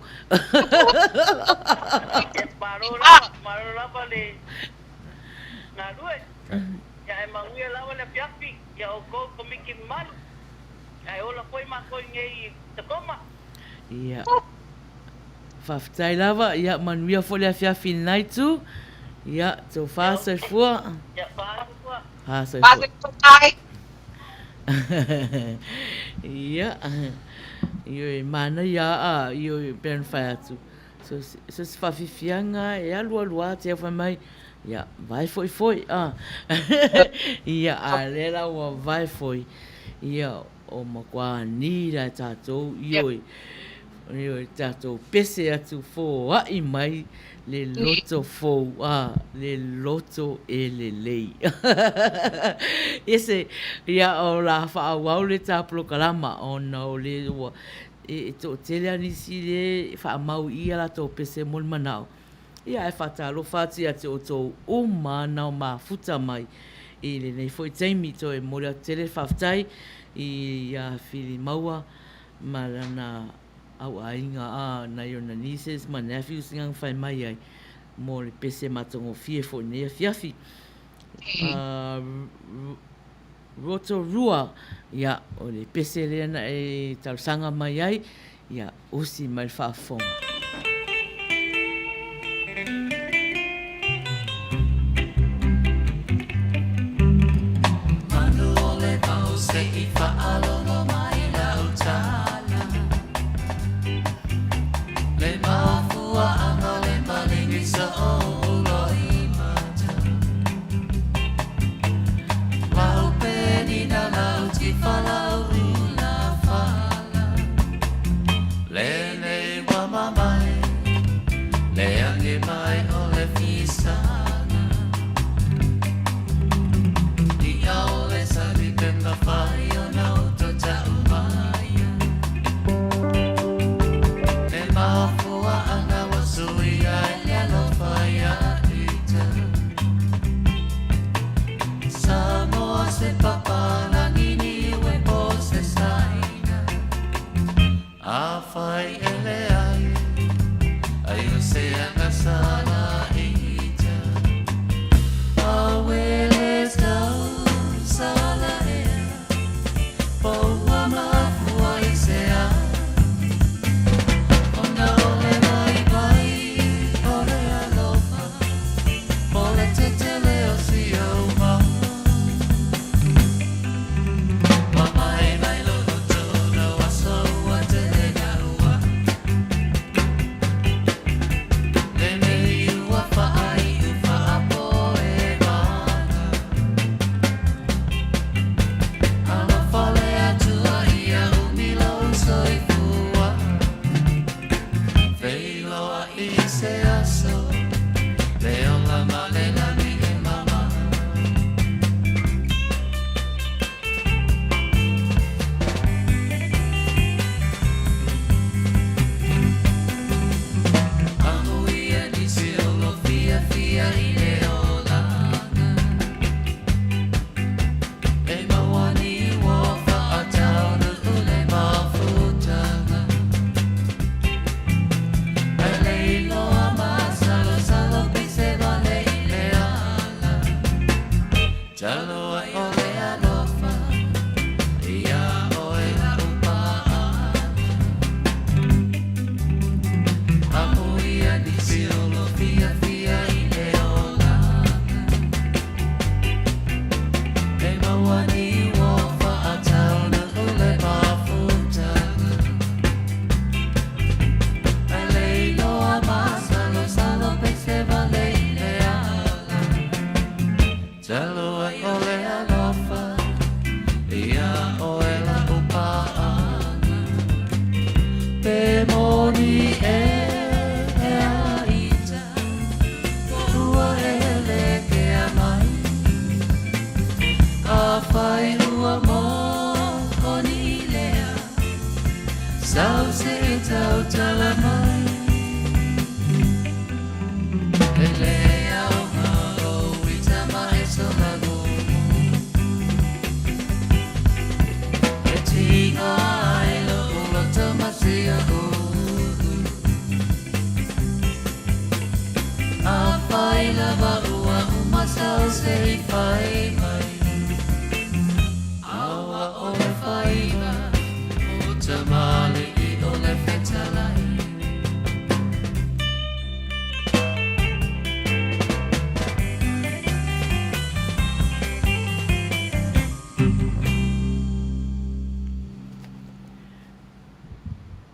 Ia. Faafetai lava, ia manuia foi le afiafi i lena itu. Ia, tofa soifua. Ha soifua. Ia, ioe, manaia a, ioe, pei ona fai atu, so, so se faafiafiaga e alualu lava te fai mai, ia, vae foi foi, a. Ia, a lea la ua vae foi, ia, O matua ni la tatou, ioe, ioe, tatou pese atu foai mai le loto fou, a, le loto e lelei. Ese, ia, o la faaauau le ta polokalama, ona o le ua, e, e toatele a nisi le faamau i i a latou pese mo le manao. Ia, ae faatalofa atu ia te outou uma nao mafuta mai i lenei foi taimi. Toe momoli atu tele le faafetai ia Filimaua ma lana auaiga a nai ona nieces ma nephews na fai mai ai mo le pese matagofie foi i lenei afiafi. Rotorua, ia, o le pese lea na e talosaga mai ai, ia, usi mai le faafofoga. Manu o le vao se i faalogo mai lau tala Le mafuaaga le maligi sa ou loimata Lau penina lau tifa lau ula fala Lenei ua mamai. Talo ai o le alofa Ia oe la'u paaga Amuia nisi o lo fiafia i le olaga E maua ni ua fa'atauna'u le mafutaga Ae le iloa masalosalo pe se vale i le ala Talu ai o le alofa Iā ʻoe la'u paaga Pe moni ē e a ita Ua e le kea mai Afai ua moni lea Sau se i tautala mai E le aoga lou ita ma e sola gumu E tiga ai lo'u loto ma sia ulu Afai lava ua uma sau se i fai mai Aua o le faiva o tamalii o le fetalai.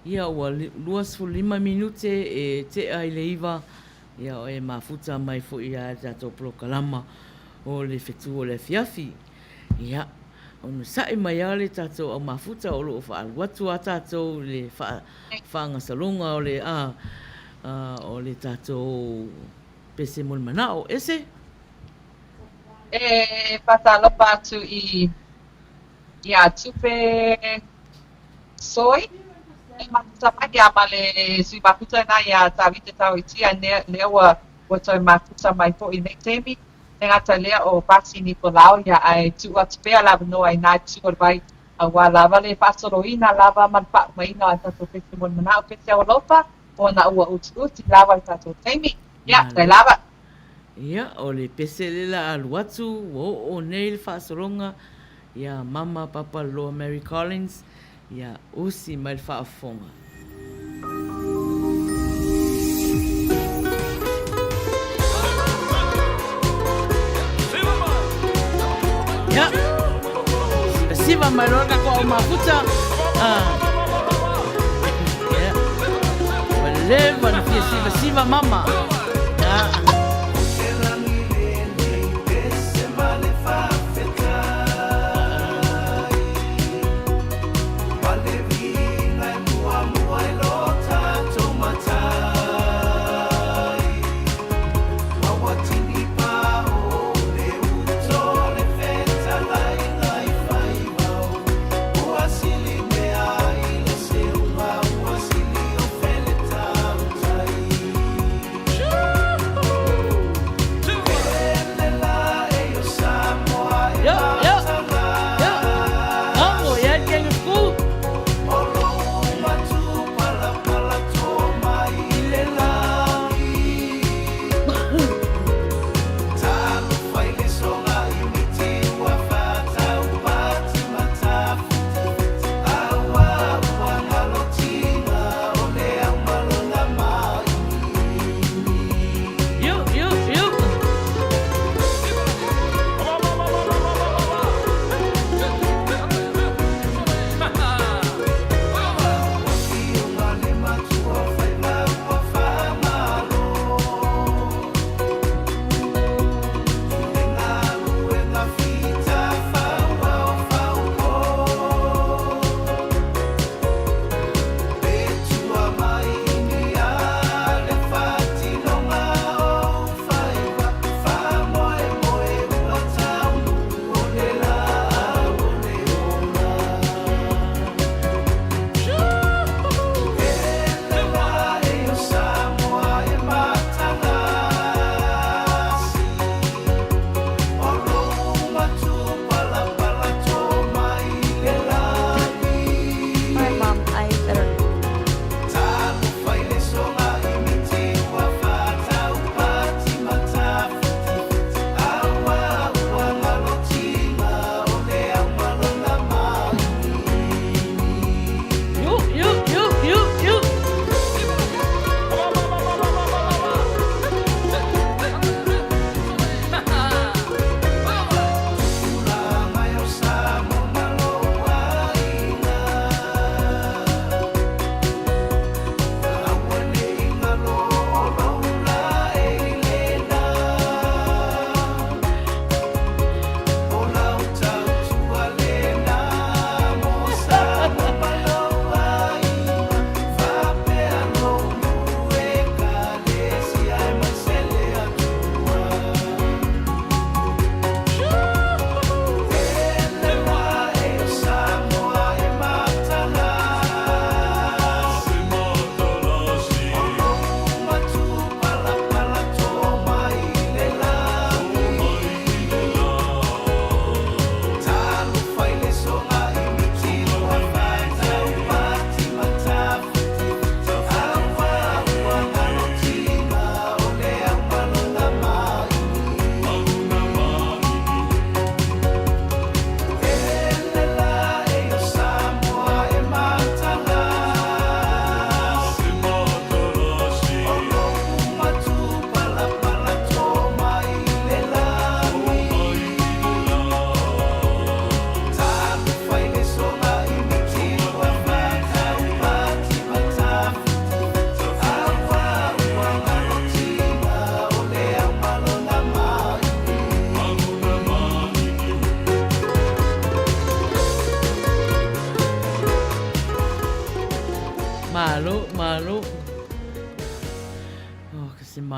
Ia ua 25 minute e tea i le 9, ia e mafuta mai foi ia le tatou polokalama o le fetu o le afiafi. Ia, onosai mai lava le tatou au mafuta o lo o faaalu atu lava tatou i le faagasologa o le a o le tatou pese mo le manao. Ese? E faatalofa atu i ia Tupe Soi e mafuta mai ia ma le sui mafuta lena ia Tavita Tauitia lea ua toe mafuta mai foi i lenei taimi. Le gata i lea o Pasi Nikolao ia ae tuu atu pea le avanoa i na itu o le vai aua lava le faasoloina lava ma le faaumaina o a tatou pese mo le manao pese alofa ona ua utiuti lava le tatou taimi. Ia, tai lava. Ia, o le pese le la alu atu, ua oo nei le faasologa ia Mama Papaloloa Mary Collins, ia usi mai le faafofoga. Ia, sivasiva mai loa le tatou au mafuta. Ah. Ia. Ua leva ona fia sivasiva mama. Ah.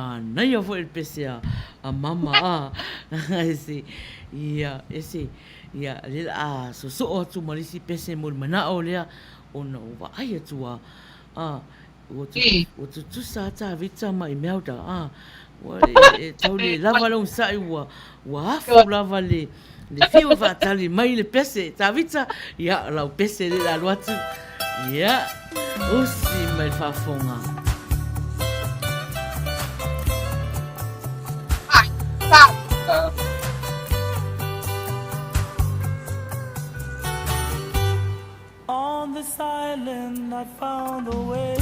Manaia foi le pese a a mama a ese ia ese ia lea la a sosoo atu ma le isi pese mo le manao lea ona ua vaai atu a a ua ua tutusa a Tavita ma Imelda a ua e tau le lava le onosai ua ua afu lava le le fiu e faatali mai le pese Tavita ia lau pese lea la alu atu ia usi mai le faafofoga. On this island I found a way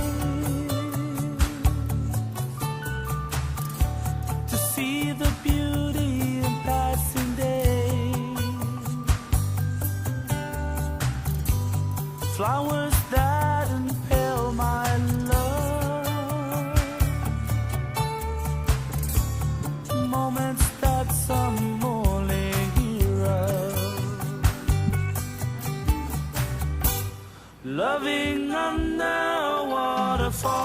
To see the beauty in passing day Flowers that impale my love Moments that some only hear of Loving under a waterfall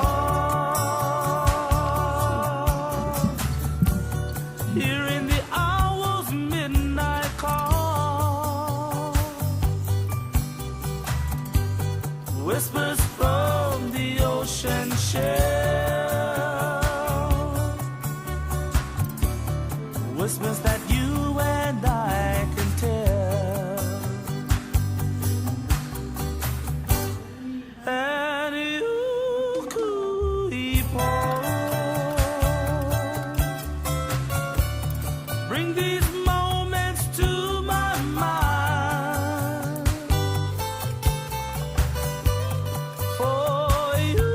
Hearing the owl's midnight call Whispers from the ocean shell Whispers that you and I can tell And you Bring these moments to my mind For you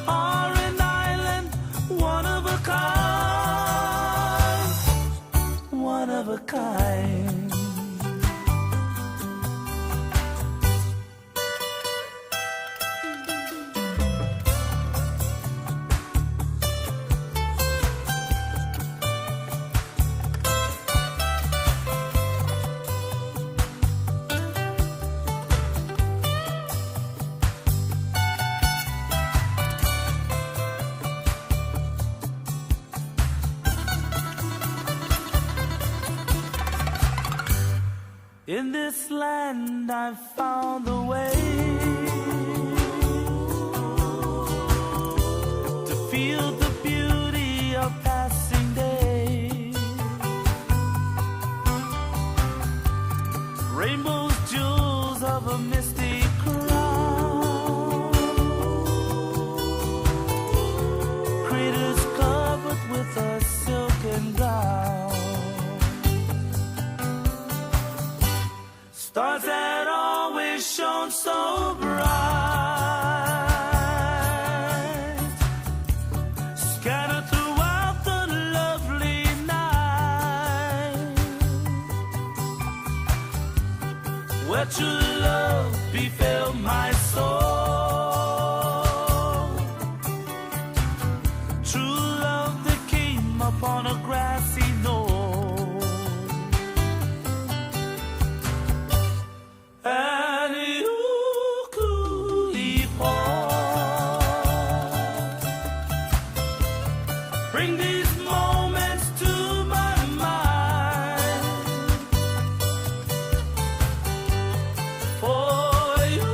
Are an island one of a kind One of a kind In this land I've found the way To feel the beauty of passing day Rainbows, jewels of a misty crown Craters covered with a silken gown Stars that always shone so bright Scattered throughout the lovely night Where true love befell my soul True love that came upon a grassy knoll And you could Bring these moments to my mind For you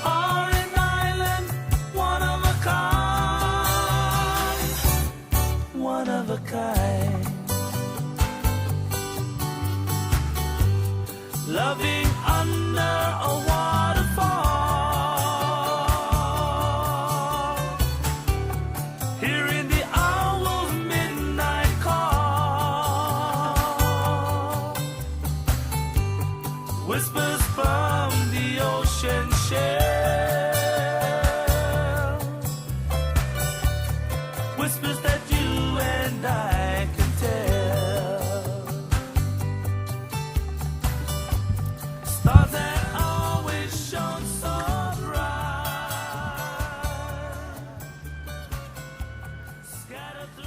Are an island one of a kind One of a kind Loving under a waterfall Hearing the owl's midnight call Whispers from the ocean shell Whispers that you and I can tell Stars that always shone so bright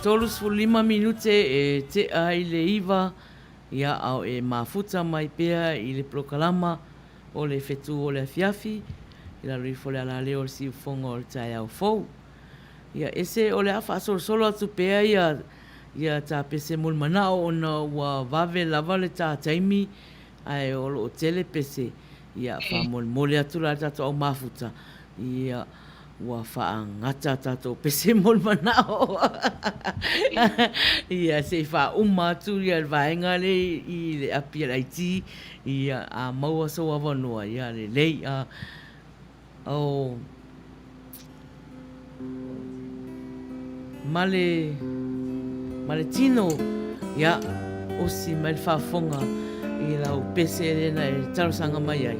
35 minute e tea ai le iva. Ia, a o e mafuta mai pea i le polokalama o le Fetu o le Afiafi i lalo ifo o le alaleo o le siufofoga o le taeao fou. Ia, ese o le a faasolosolo atu pea ia ia ta pese mulimanao ona ua vave lava le ta taimi ae o lo o tele pese. Ia, faamolemole atu la i le tatou au mafuta, ia, ua faagata a tatou pese mo le manao. Ia, se i faauma atu ia le vaega lea i le api a le IT, ia, a maua sou avanoa, ia lelei. A, o, ma le, ma le tino, ia, osi mai le faafofoga i lau pese lea na e talosaga mai ai.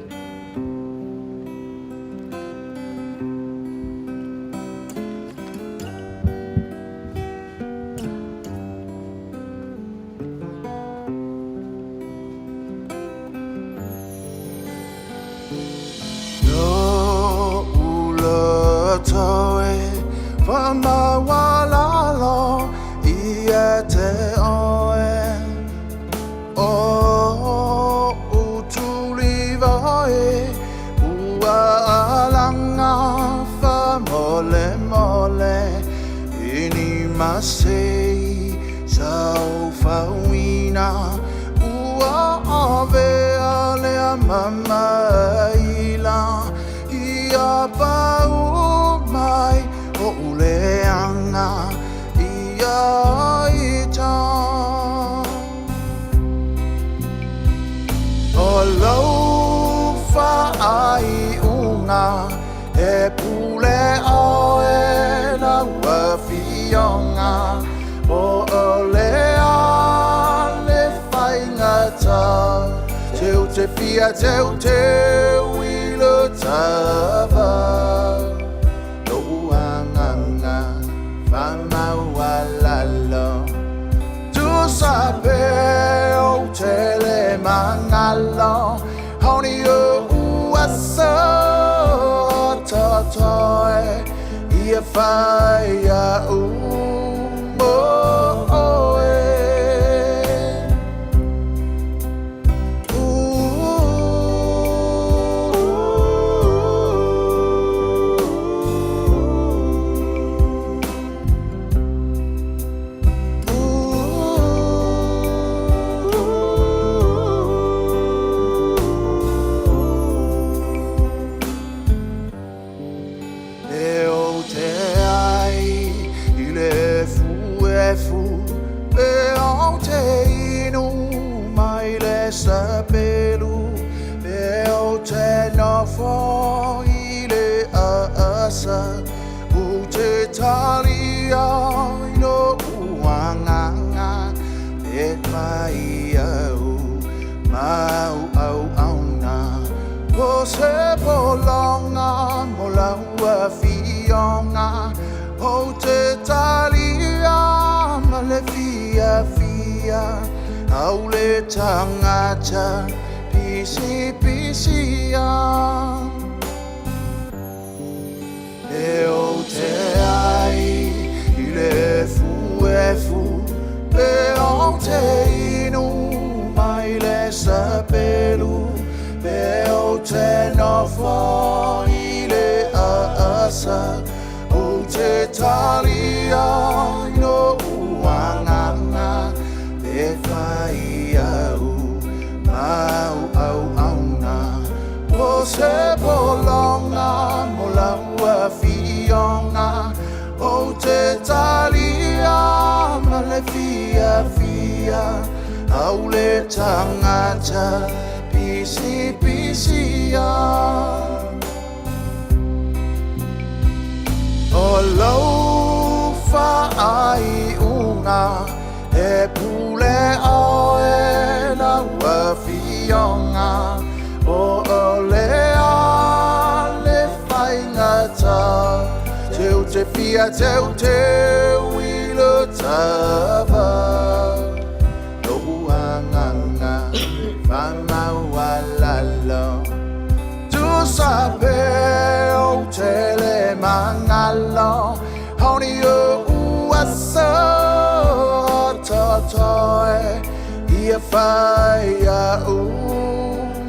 fai iaʻu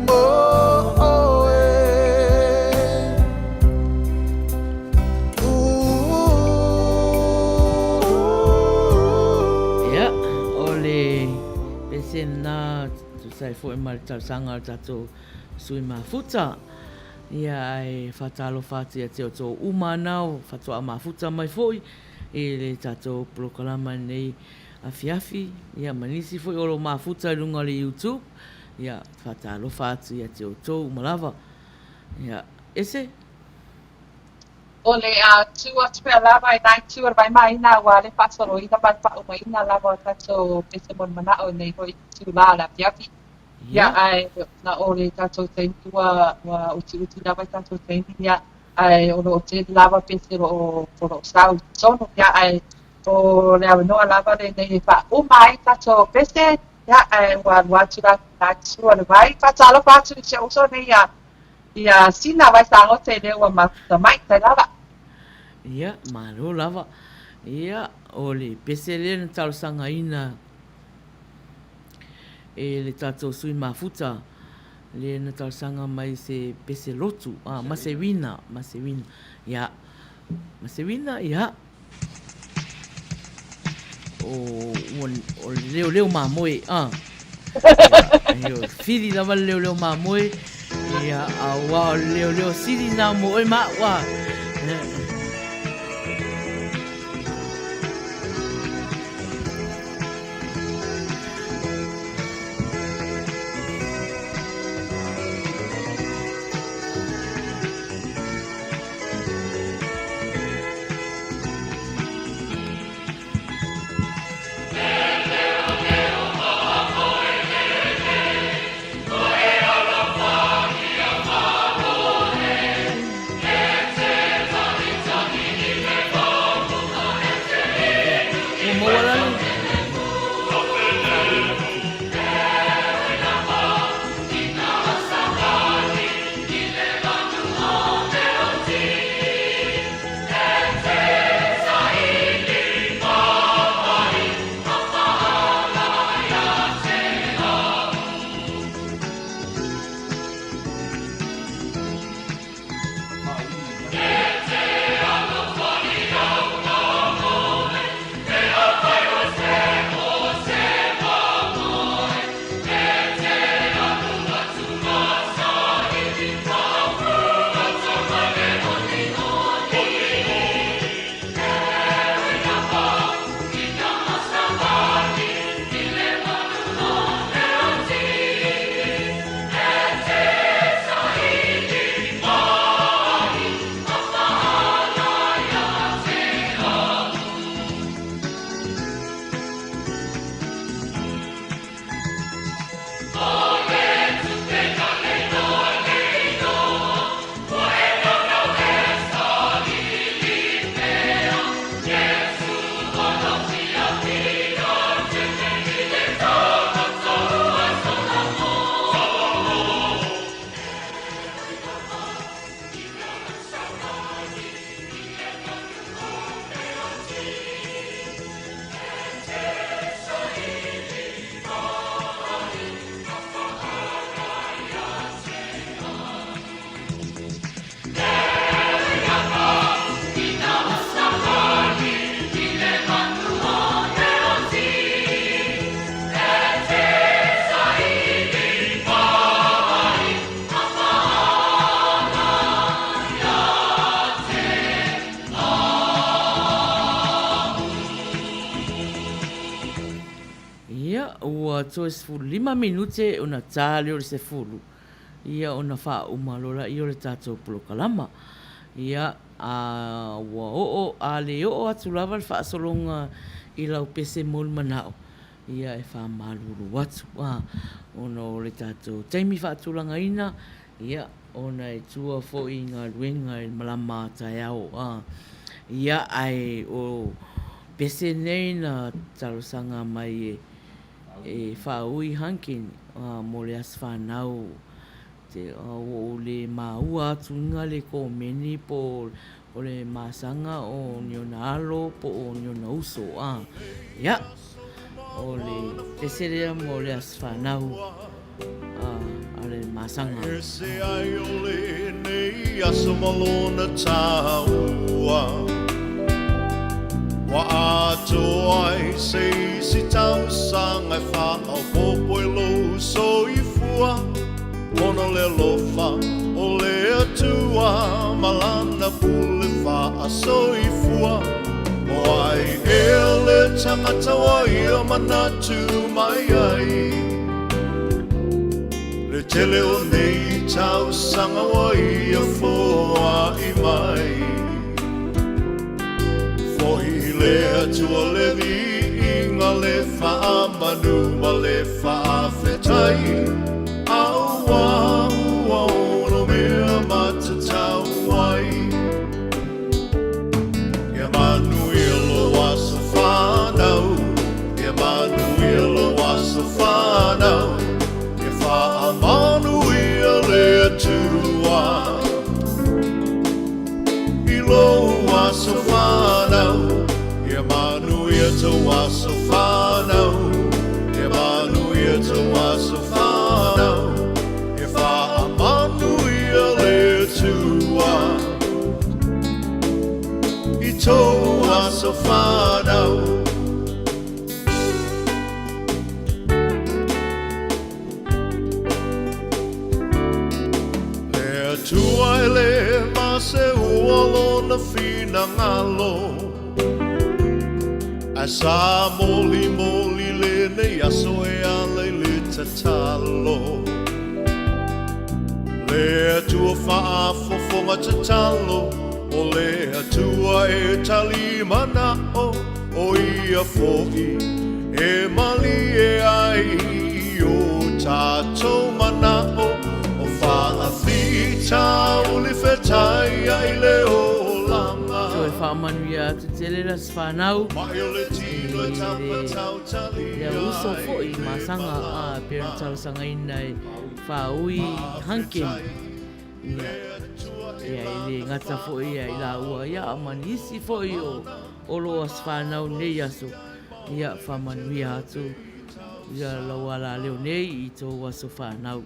mo ʻoe. Ia, o le pese lena tusa ai foi ma le talosaga a le tatou sui mafuta. Ia, ae faatalofa atu ia te outou uma ana o faatoa mafuta mai foi i le tatou polokalama lenei afiafi, ia ma nisi foi o lo o mafuta i luga o le YouTube, ia faatalofa atu ia te outou uma lava. Ia, ese. O le a tu atu pea lava i nai tu o le vaimāina aua le faasoloina ma le faaʻumaina lava o tatou pese mo le manaʻo i nei foi itulā o le afiafi. Ia, ae na o le tatou taimi ua, ua utiuti lava i tatou taimi, ia, ae o lo o tele lava pese o lo o, o lo o sau i totonu, ia, ae o le avanoa lava lenei e faauma ai tatou pese, ia, ae ua alu atu la i tua o le vai. Faatalofa atu i si ou uso nei ia, ia Sina Vaisagote lea ua mafuta mai, tai lava. Ia, malo lava. Ia, o le pese lea na talosagaina e le tatou sui mafuta lea na talosaga mai se pese lotu, a, Masewina, Masewina, ia, Masewina, ia, o, o le leoleo mamoe, a, ia, ioe, whiri lava le leoleo mamoe, ia, aua o le leoleo sili na mo oe ma au, a. Ua maua la le Ia, ua toe 15 minute ona ta lea o le sefulu, ia ona faauma loa lea o le tatou polokalama. Ia, a ua oo, a le oo atu lava le faasologa i lau pese mo le manao, ia e faamalulu atu, a, ona o le tatou taimi faatulagaina, Ia, ona e tua foi i galuega i le malama a taeao, a. Ia, ae o pese nei na talosaga mai e, e Faaui Hunkin, a, mo le aso fanau, te, a, ua ou le maua atu iga le komeni po o le masaga o ni ona alo po o ni ona uso, a. Ia, O le pese lea mo le aso fanau a le masaga. Ese ai o lenei aso ma lona taua Ua atoa ai se isi tausaga e faaopoopo i lou soifua Ona o le alofa o le Atua ma Lana pule faasoifua. O ai ea le tagata ua ia manatu mai ai? Le tele o nei tausaga ua ia foai mai. Foi i le Atua le viiga, le faamanu ma le faafetai, Aua ua ono mea matatau ai. Ia manuia lou aso fanau, Ia manuia lou aso fanau, Ia faamanuia le Atua. I lou aso fanau, ia manuia tou aso fanau, ia manuia tou aso fanau, ia faamanuia le Atua i tou aso fanau. Le Atua e le maseua lona finagalo, Ae sa molimoli lenei aso e ala i le tatalo. Le Atua faafofoga tatalo, O le Atua e tali manao, O ia foi e malie ai i o tatou manao, O faafitauli fetai ai le olaga. Toe faamanuia atu tele la se fanau i le uso foi i masaga a pei ona talosagaina e Whaui Hunkin. Ia, ia e le gata foi ia i laua ia a ma nisi foi o o lo aso fanau nei aso. Ia faamanuia atu ia lau alaleo nei i tou aso fanau.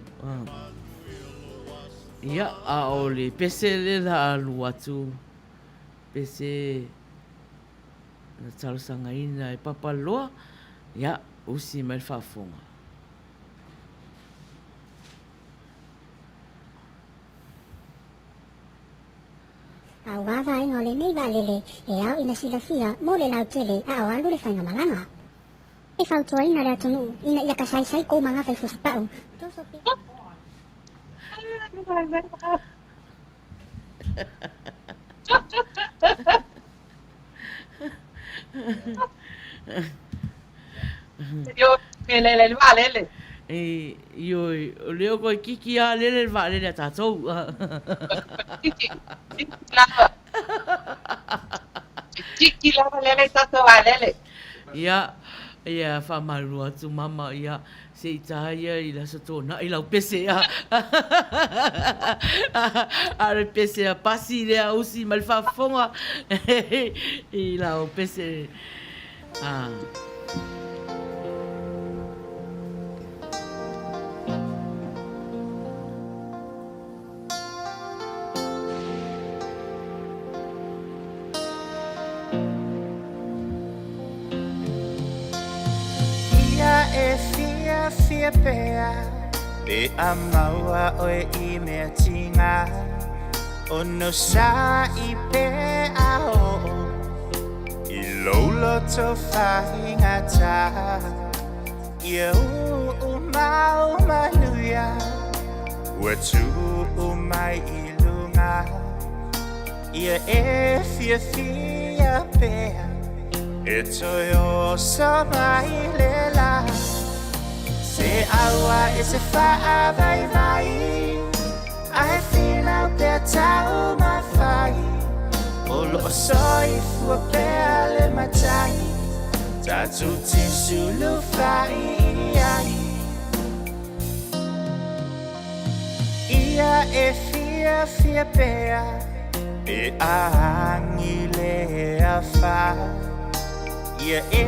Ia, a o le pese le la alu atu, pese na talosagaina e Papaloa, ia, usi mai le faafofoga. Aua vaega o lenei vaalele e ao ina silafia mo le lautele a o alu le faigamalaga. E fautuaina le atunuu ina ia tasaisai kou magafa i fusipau, toso pea. Io e lele le vaalele. E, ioe, o lea koe kiki a lele le vaalele a tatou. Kiki, kiki lava. Kiki lava lele tatou vaalele. Ia, ia faamalulu atu mama, ia, se i ta ia i le Aso Toonai lau pese a. A o le pese a Pasi lea usi mai le faafofoga i lau pese. Ah. Ia e fiafia pea Pe a maua oe i mea tinga Ono sa i pe a oo I lou loto faigata Ia uu mau manuia Ua tuu mai i luga Ia e fiafia pea E toe oso mai le la Se aua e se faavaivai Ae finau pea taumafai O loo soifua pea le matai Tatou te sulufai i ai Ia e fiafia pea Pe a agi le afa. Ia e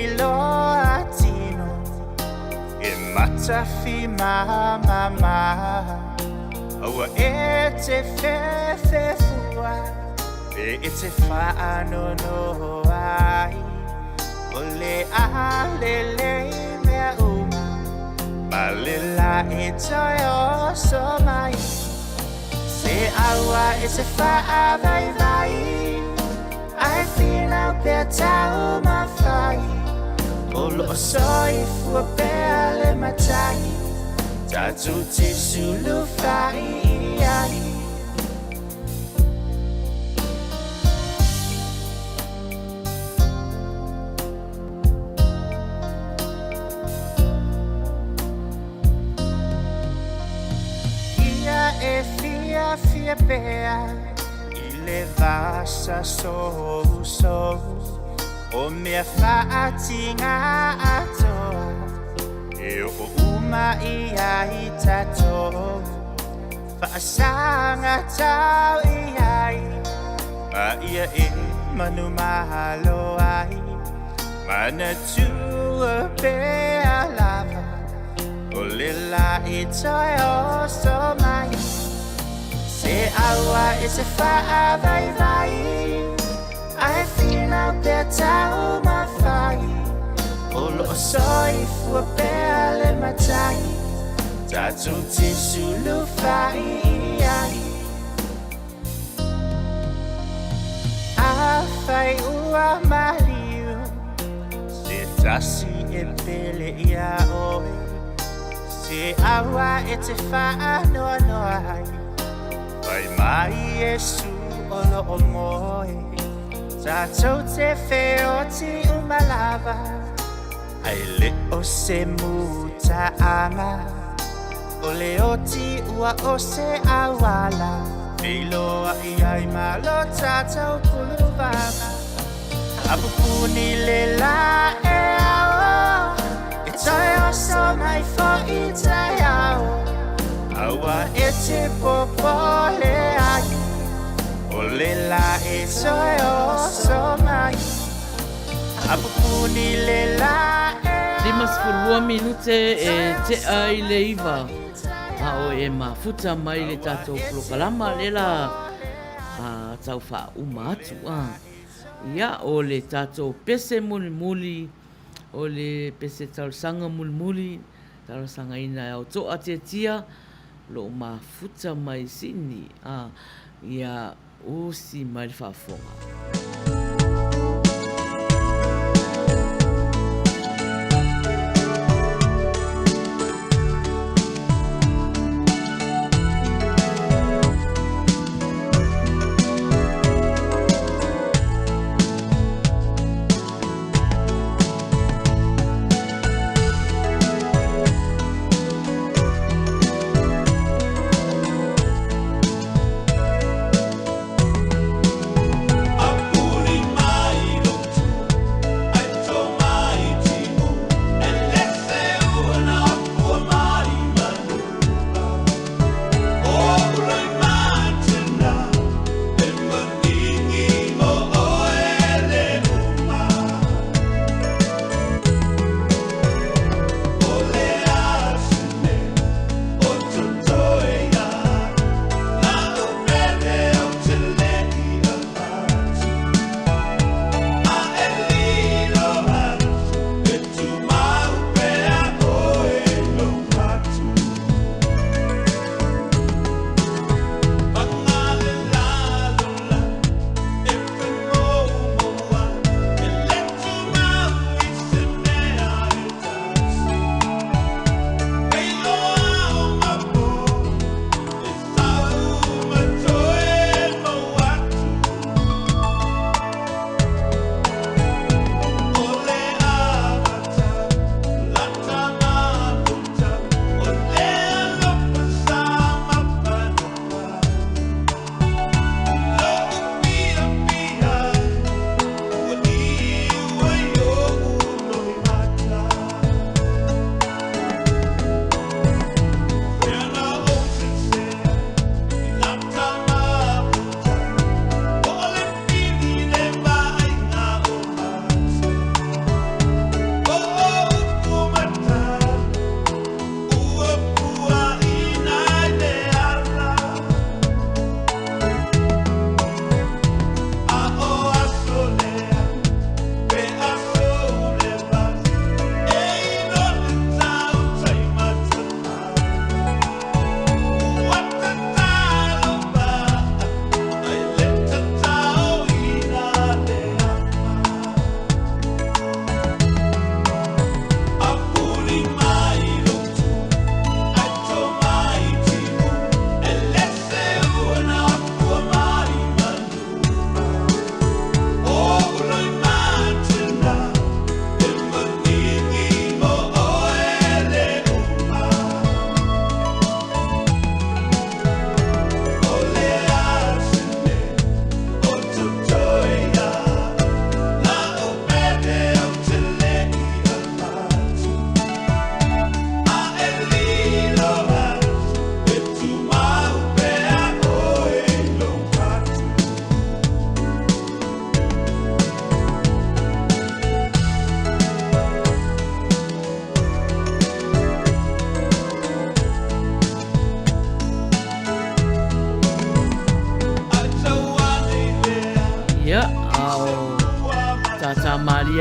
iloa tino E matafi mamama Aua e te fefefua Pe e te faanoanoa ai O le a lelei mea uma Ma le la e toe oso mai Se aua e te faavaivai Ae finau pea taumafai O loo soifua pea le Matai Tatou te sulufai i ai. Ia e fiafia pea i le va sasousou O mea faatiga atoa E oo uma i ai tatou Faasaga tau i ai Ma ia e manumalo ai Manatua pea lava O le la e toe oso mai Se aua e te faavaivai Ae finau pea taumafai O loo soifua pea le Matai Tatou te sulufai i ai Afai ua maliu Se tasi e pele ia oe Se aua e te faanoanoa ai Fai mai Iesu o loo moe Tatou te feoti uma lava Ae le o se mutaaga O le oti ua o se auala Feiloai ai ma lo tatou puluvava A pupuni le la e ao E toe oso mai fo'i taeao Aua e te popole ai O le la e toe oso mai A pupuni le la e 52 minute e tea i le 9 a o e mafuta mai le tatou polokalama le la a tau faauma atu a. Ia, o le tatou pese mulimuli, o le pese talosaga mulimuli, talosagaina e Aotoa Tiatia, o lo o mafuta mai Sydney, a, ia usi mai le faafofoga.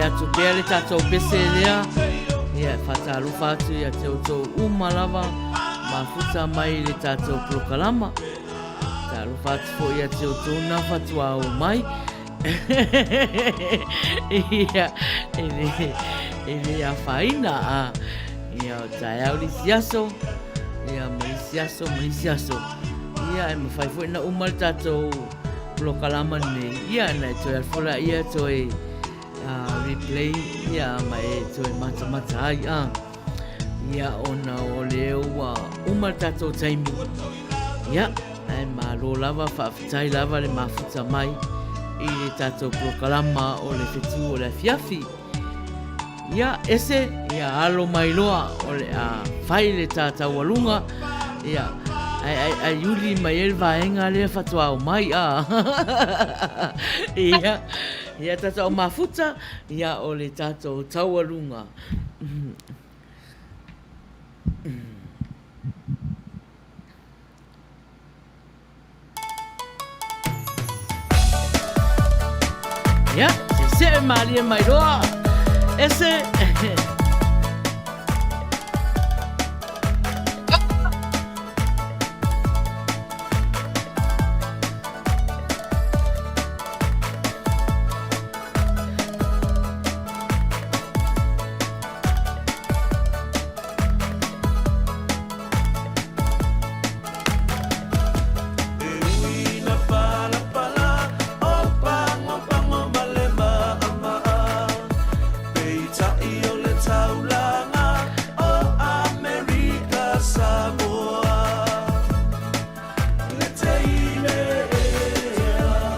atu pea le tatou pese lea. Ia, e faatalofa atu ia te outou uma lava mafuta mai i le tatou polokalama. Talofa atu foi ia te outou na faatoa oo mai. Ia, e le afaina. A. Ia, o taeao le isi aso, ia, ma le isi aso, ma le isi aso. Ia, e mafai foi na uma le tatou polokalama lenei. Ia, na e toe alu foi laia toe replay, ia, ma e toe matamata ai. A. Ia, ona o lea ua uma le tatou taimi. Ia, ae malo lava, faafetai lava le mafuta mai i le tatou polokalama o le fetu o le afiafi. Ia, ese, ia alo mai loa o le a fai le ta taualuga. Ia, ai, ai, ai uli mai ai le vaega lea faatoa o mai. A. Ia, ia tatou mafuta, ia o le tatou taualuga. Ia, sese'e malie mai loa. Ese.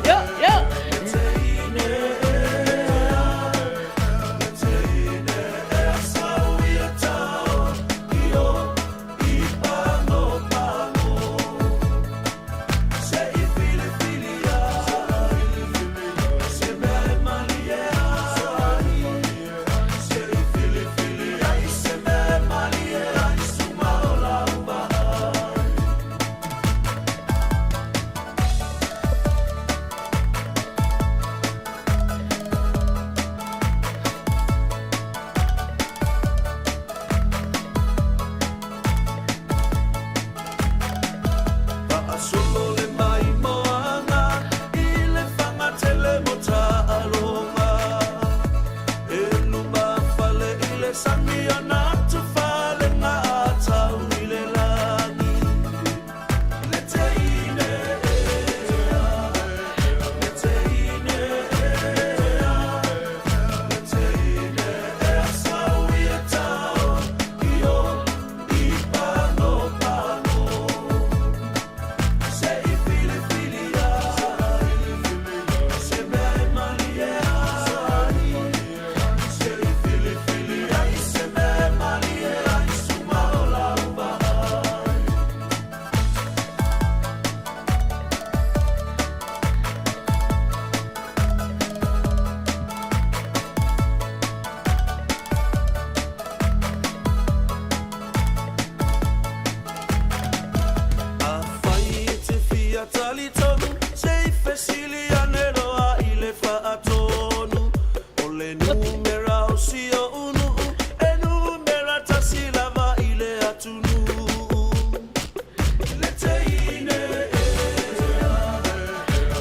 Yo, yo.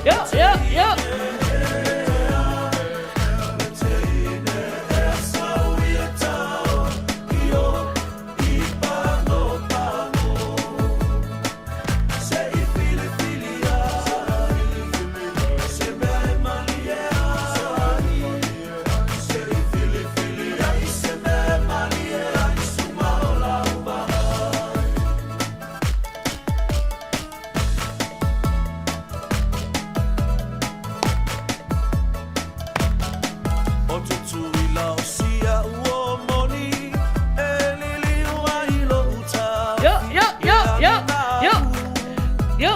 Yo, yo, yo. Yo, yo, yo, yo, yo, yo.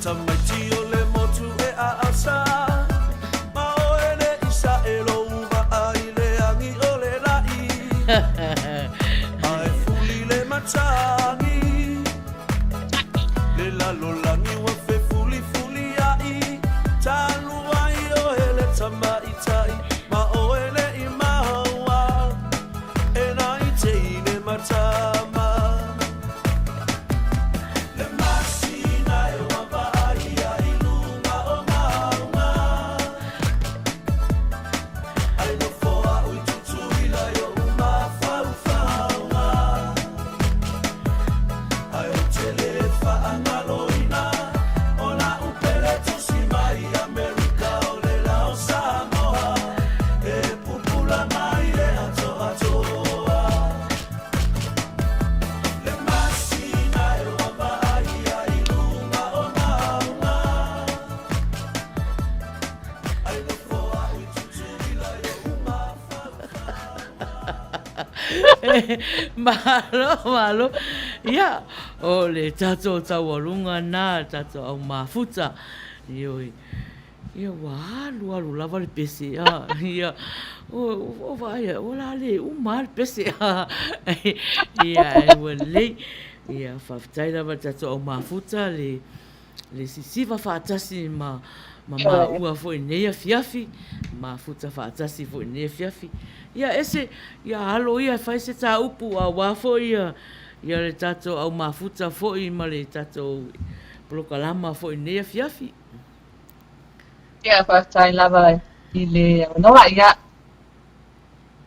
tamaiti o le motu e aasa Ma oe le isa e lou vaa i le agi o le laʻi Ae fuli le matagi Le lalolagi ua fefulifuliaʻi Talu ai oe le tamaitai Ma oe le i maua E nai teine matama Le masina e ua vaaia i luga o mauga Ai nofo a'u i Tutuila i o'u mafaufauga Ae ou te le faagaloina O la'u pele tusi mai Amerika o le la o Samoa E pupula mai le atoatoa Le masina e ua vaaia i luga o mauga Ai nofo a'u i Tutuila i o'u mafaufauga. Malo, malo. Ia, o le tatou taualuga na, le tatou au mafuta. Ioe. Ia, ua alu alu lava le pese. A, ia, o, o vaai, ua la le uma le pese. Ia, e ua lelei. Ia, faafetai lava le tatou au mafuta, le, le sisiva faatasi ma ma maua foi i lenei afiafi, mafuta faatasi foi i lenei afiafi. Ia ese, ia alo ia e fai se tāupu aua foi ia ia le tatou au mafuta foi ma le tatou polokalama foi i lenei afiafi. Ia, faafetai lava i le avanoa. Ia,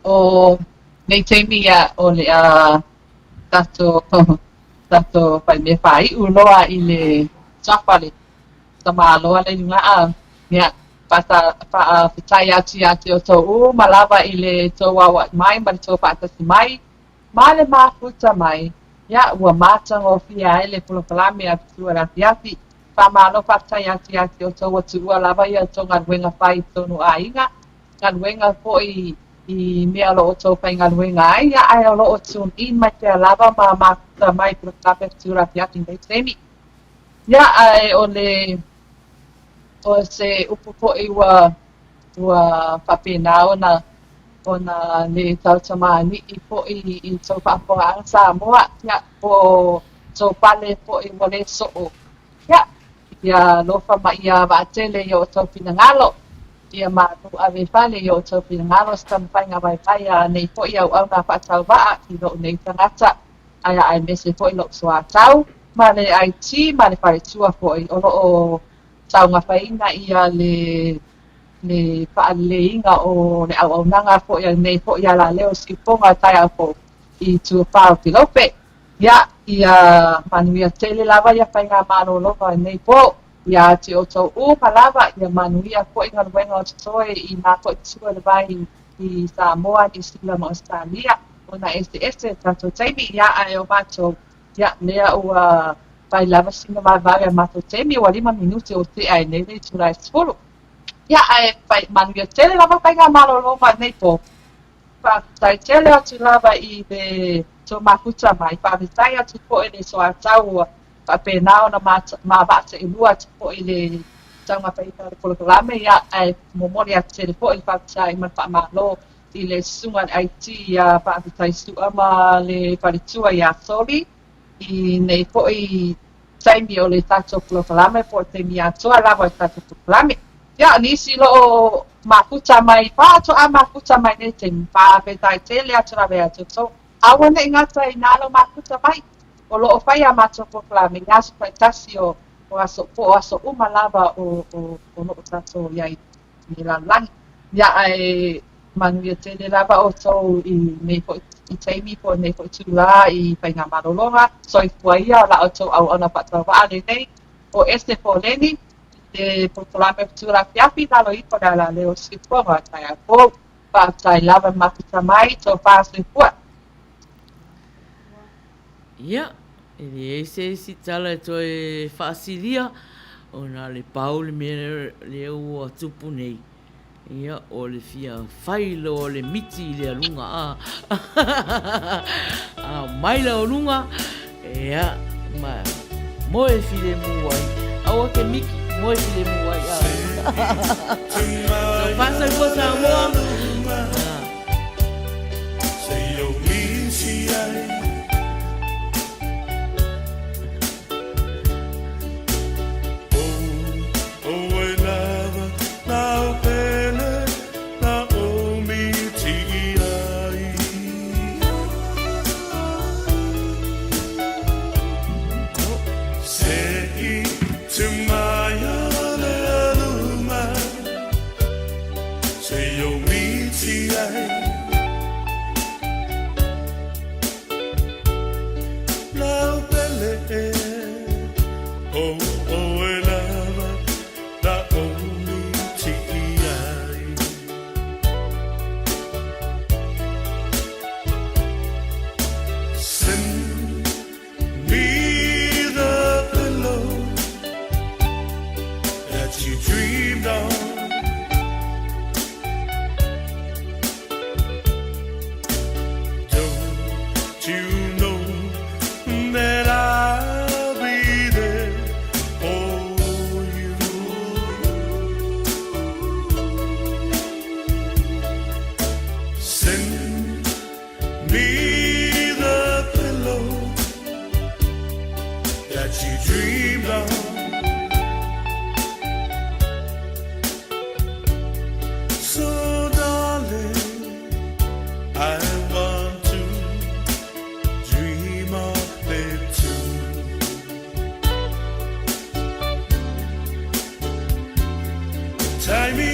o nei taimi ia o le a tatou tatou fai mea faaiu loa i le suafa le tamāloa le Luga'a. Ia, faafetai atu iā te outou uma lava i le tou aua'i mai ma le tou faatasi mai ma le mafuta mai. Ia, ua matagofie ai le polokalame a Fetu o le Afiafi. Faamalo faafetai atu iā te outou ua tuua lava ia outou galuega fai i totonu o aiga, galuega foi i mea o lo o outou faigaluega ai, ia ae o lo o tune in mai pea lava ma mafuta mai polokalame a Fetu o le Afiafi i lenei taimi. Ia, ae o le o se upu foi ua ua faapena ona ona le tautamāni'i foi i tou faafofogaaga Samoa, ia, po o tou pale foi ua le soo. Ia, ia alofa ma ia vaatele i o outou finagalo, ia malu ave i fale i o outou finagalo se taumafaiga vaivai a nei foi auauna faatauvaa i lou nei tagata. Ae aemaise foi lou soatau ma le IT ma le faletua foi o lo o taumafaina ia le le faaleleiga o le auaunaga foi a lenei foi alaleo siufoga taeao fou i Tuafā o Kilope. Ia, ia manuia tele lava ia faigamalologa o lenei pō. Ia te outou uma lava, ia manuia foi galuega o totoe i nā foi tua le vai i Samoa, Niu Sila ma Ausetalia, ona eseese tatou taimi, ia ae o matou, ia lea ua fai lava sina vaevae a matou taimi, ua lima minute o tea ai nei le itula e 10. Ia ae fai manuia tele lava faigamalologa o lenei pō. Faafetai tele atu lava i le tou mafuta mai, faafetai atu foi i le soatau ua faapena ona mavaatailua atu foi i le taumafaina o le polokalame, ia, ae momoli atu tele foi le faafetai ma le faamalo i le susuga i le IT ia Faafetai Su'a ma le faletua ia Soli i nei foi taimi o le tatou polokalame po o le taimi atoa lava o le tatou polokalame. Ia, o nisi o lo o mafuta mai, faatoa mafuta mai nei taimi, faafetai tele atu lava ia te outou. Aua ne i gata i nā lau mafuta mai, o lo o fai a matou polokalame i aso taitasi o o aso po o aso uma lava o o o lo o tatou i ai i le lalolagi. Ia ae manuia tele lava outou i nei foi i taimi po o nei foi itulā i faigamalologa. Soifua ia o la outou auauna faatauvaa lenei o Ese Poleni i le polokalame o Fetu o le Afiafi i lalo ifo o le alaleo o Siufoga o taeao fou. Faafetai lava mafuta mai tofa soifua. Ia, e leai se isi tala e toe faasilia, ona o le pau le mea lea ua tupu nei. Ia, o le fia fai loa o le miti i le aluga, a. A mai la o luga, ia, ma moe filemu ai. Aua ke miki, moe filemu ai a. Taufa soifua Samoa. Send me the pillow that you dreamed on. Don't you know that I'll be there for you? Send me the pillow that you dreamed on. So, darling, I want to dream of it too. Tie me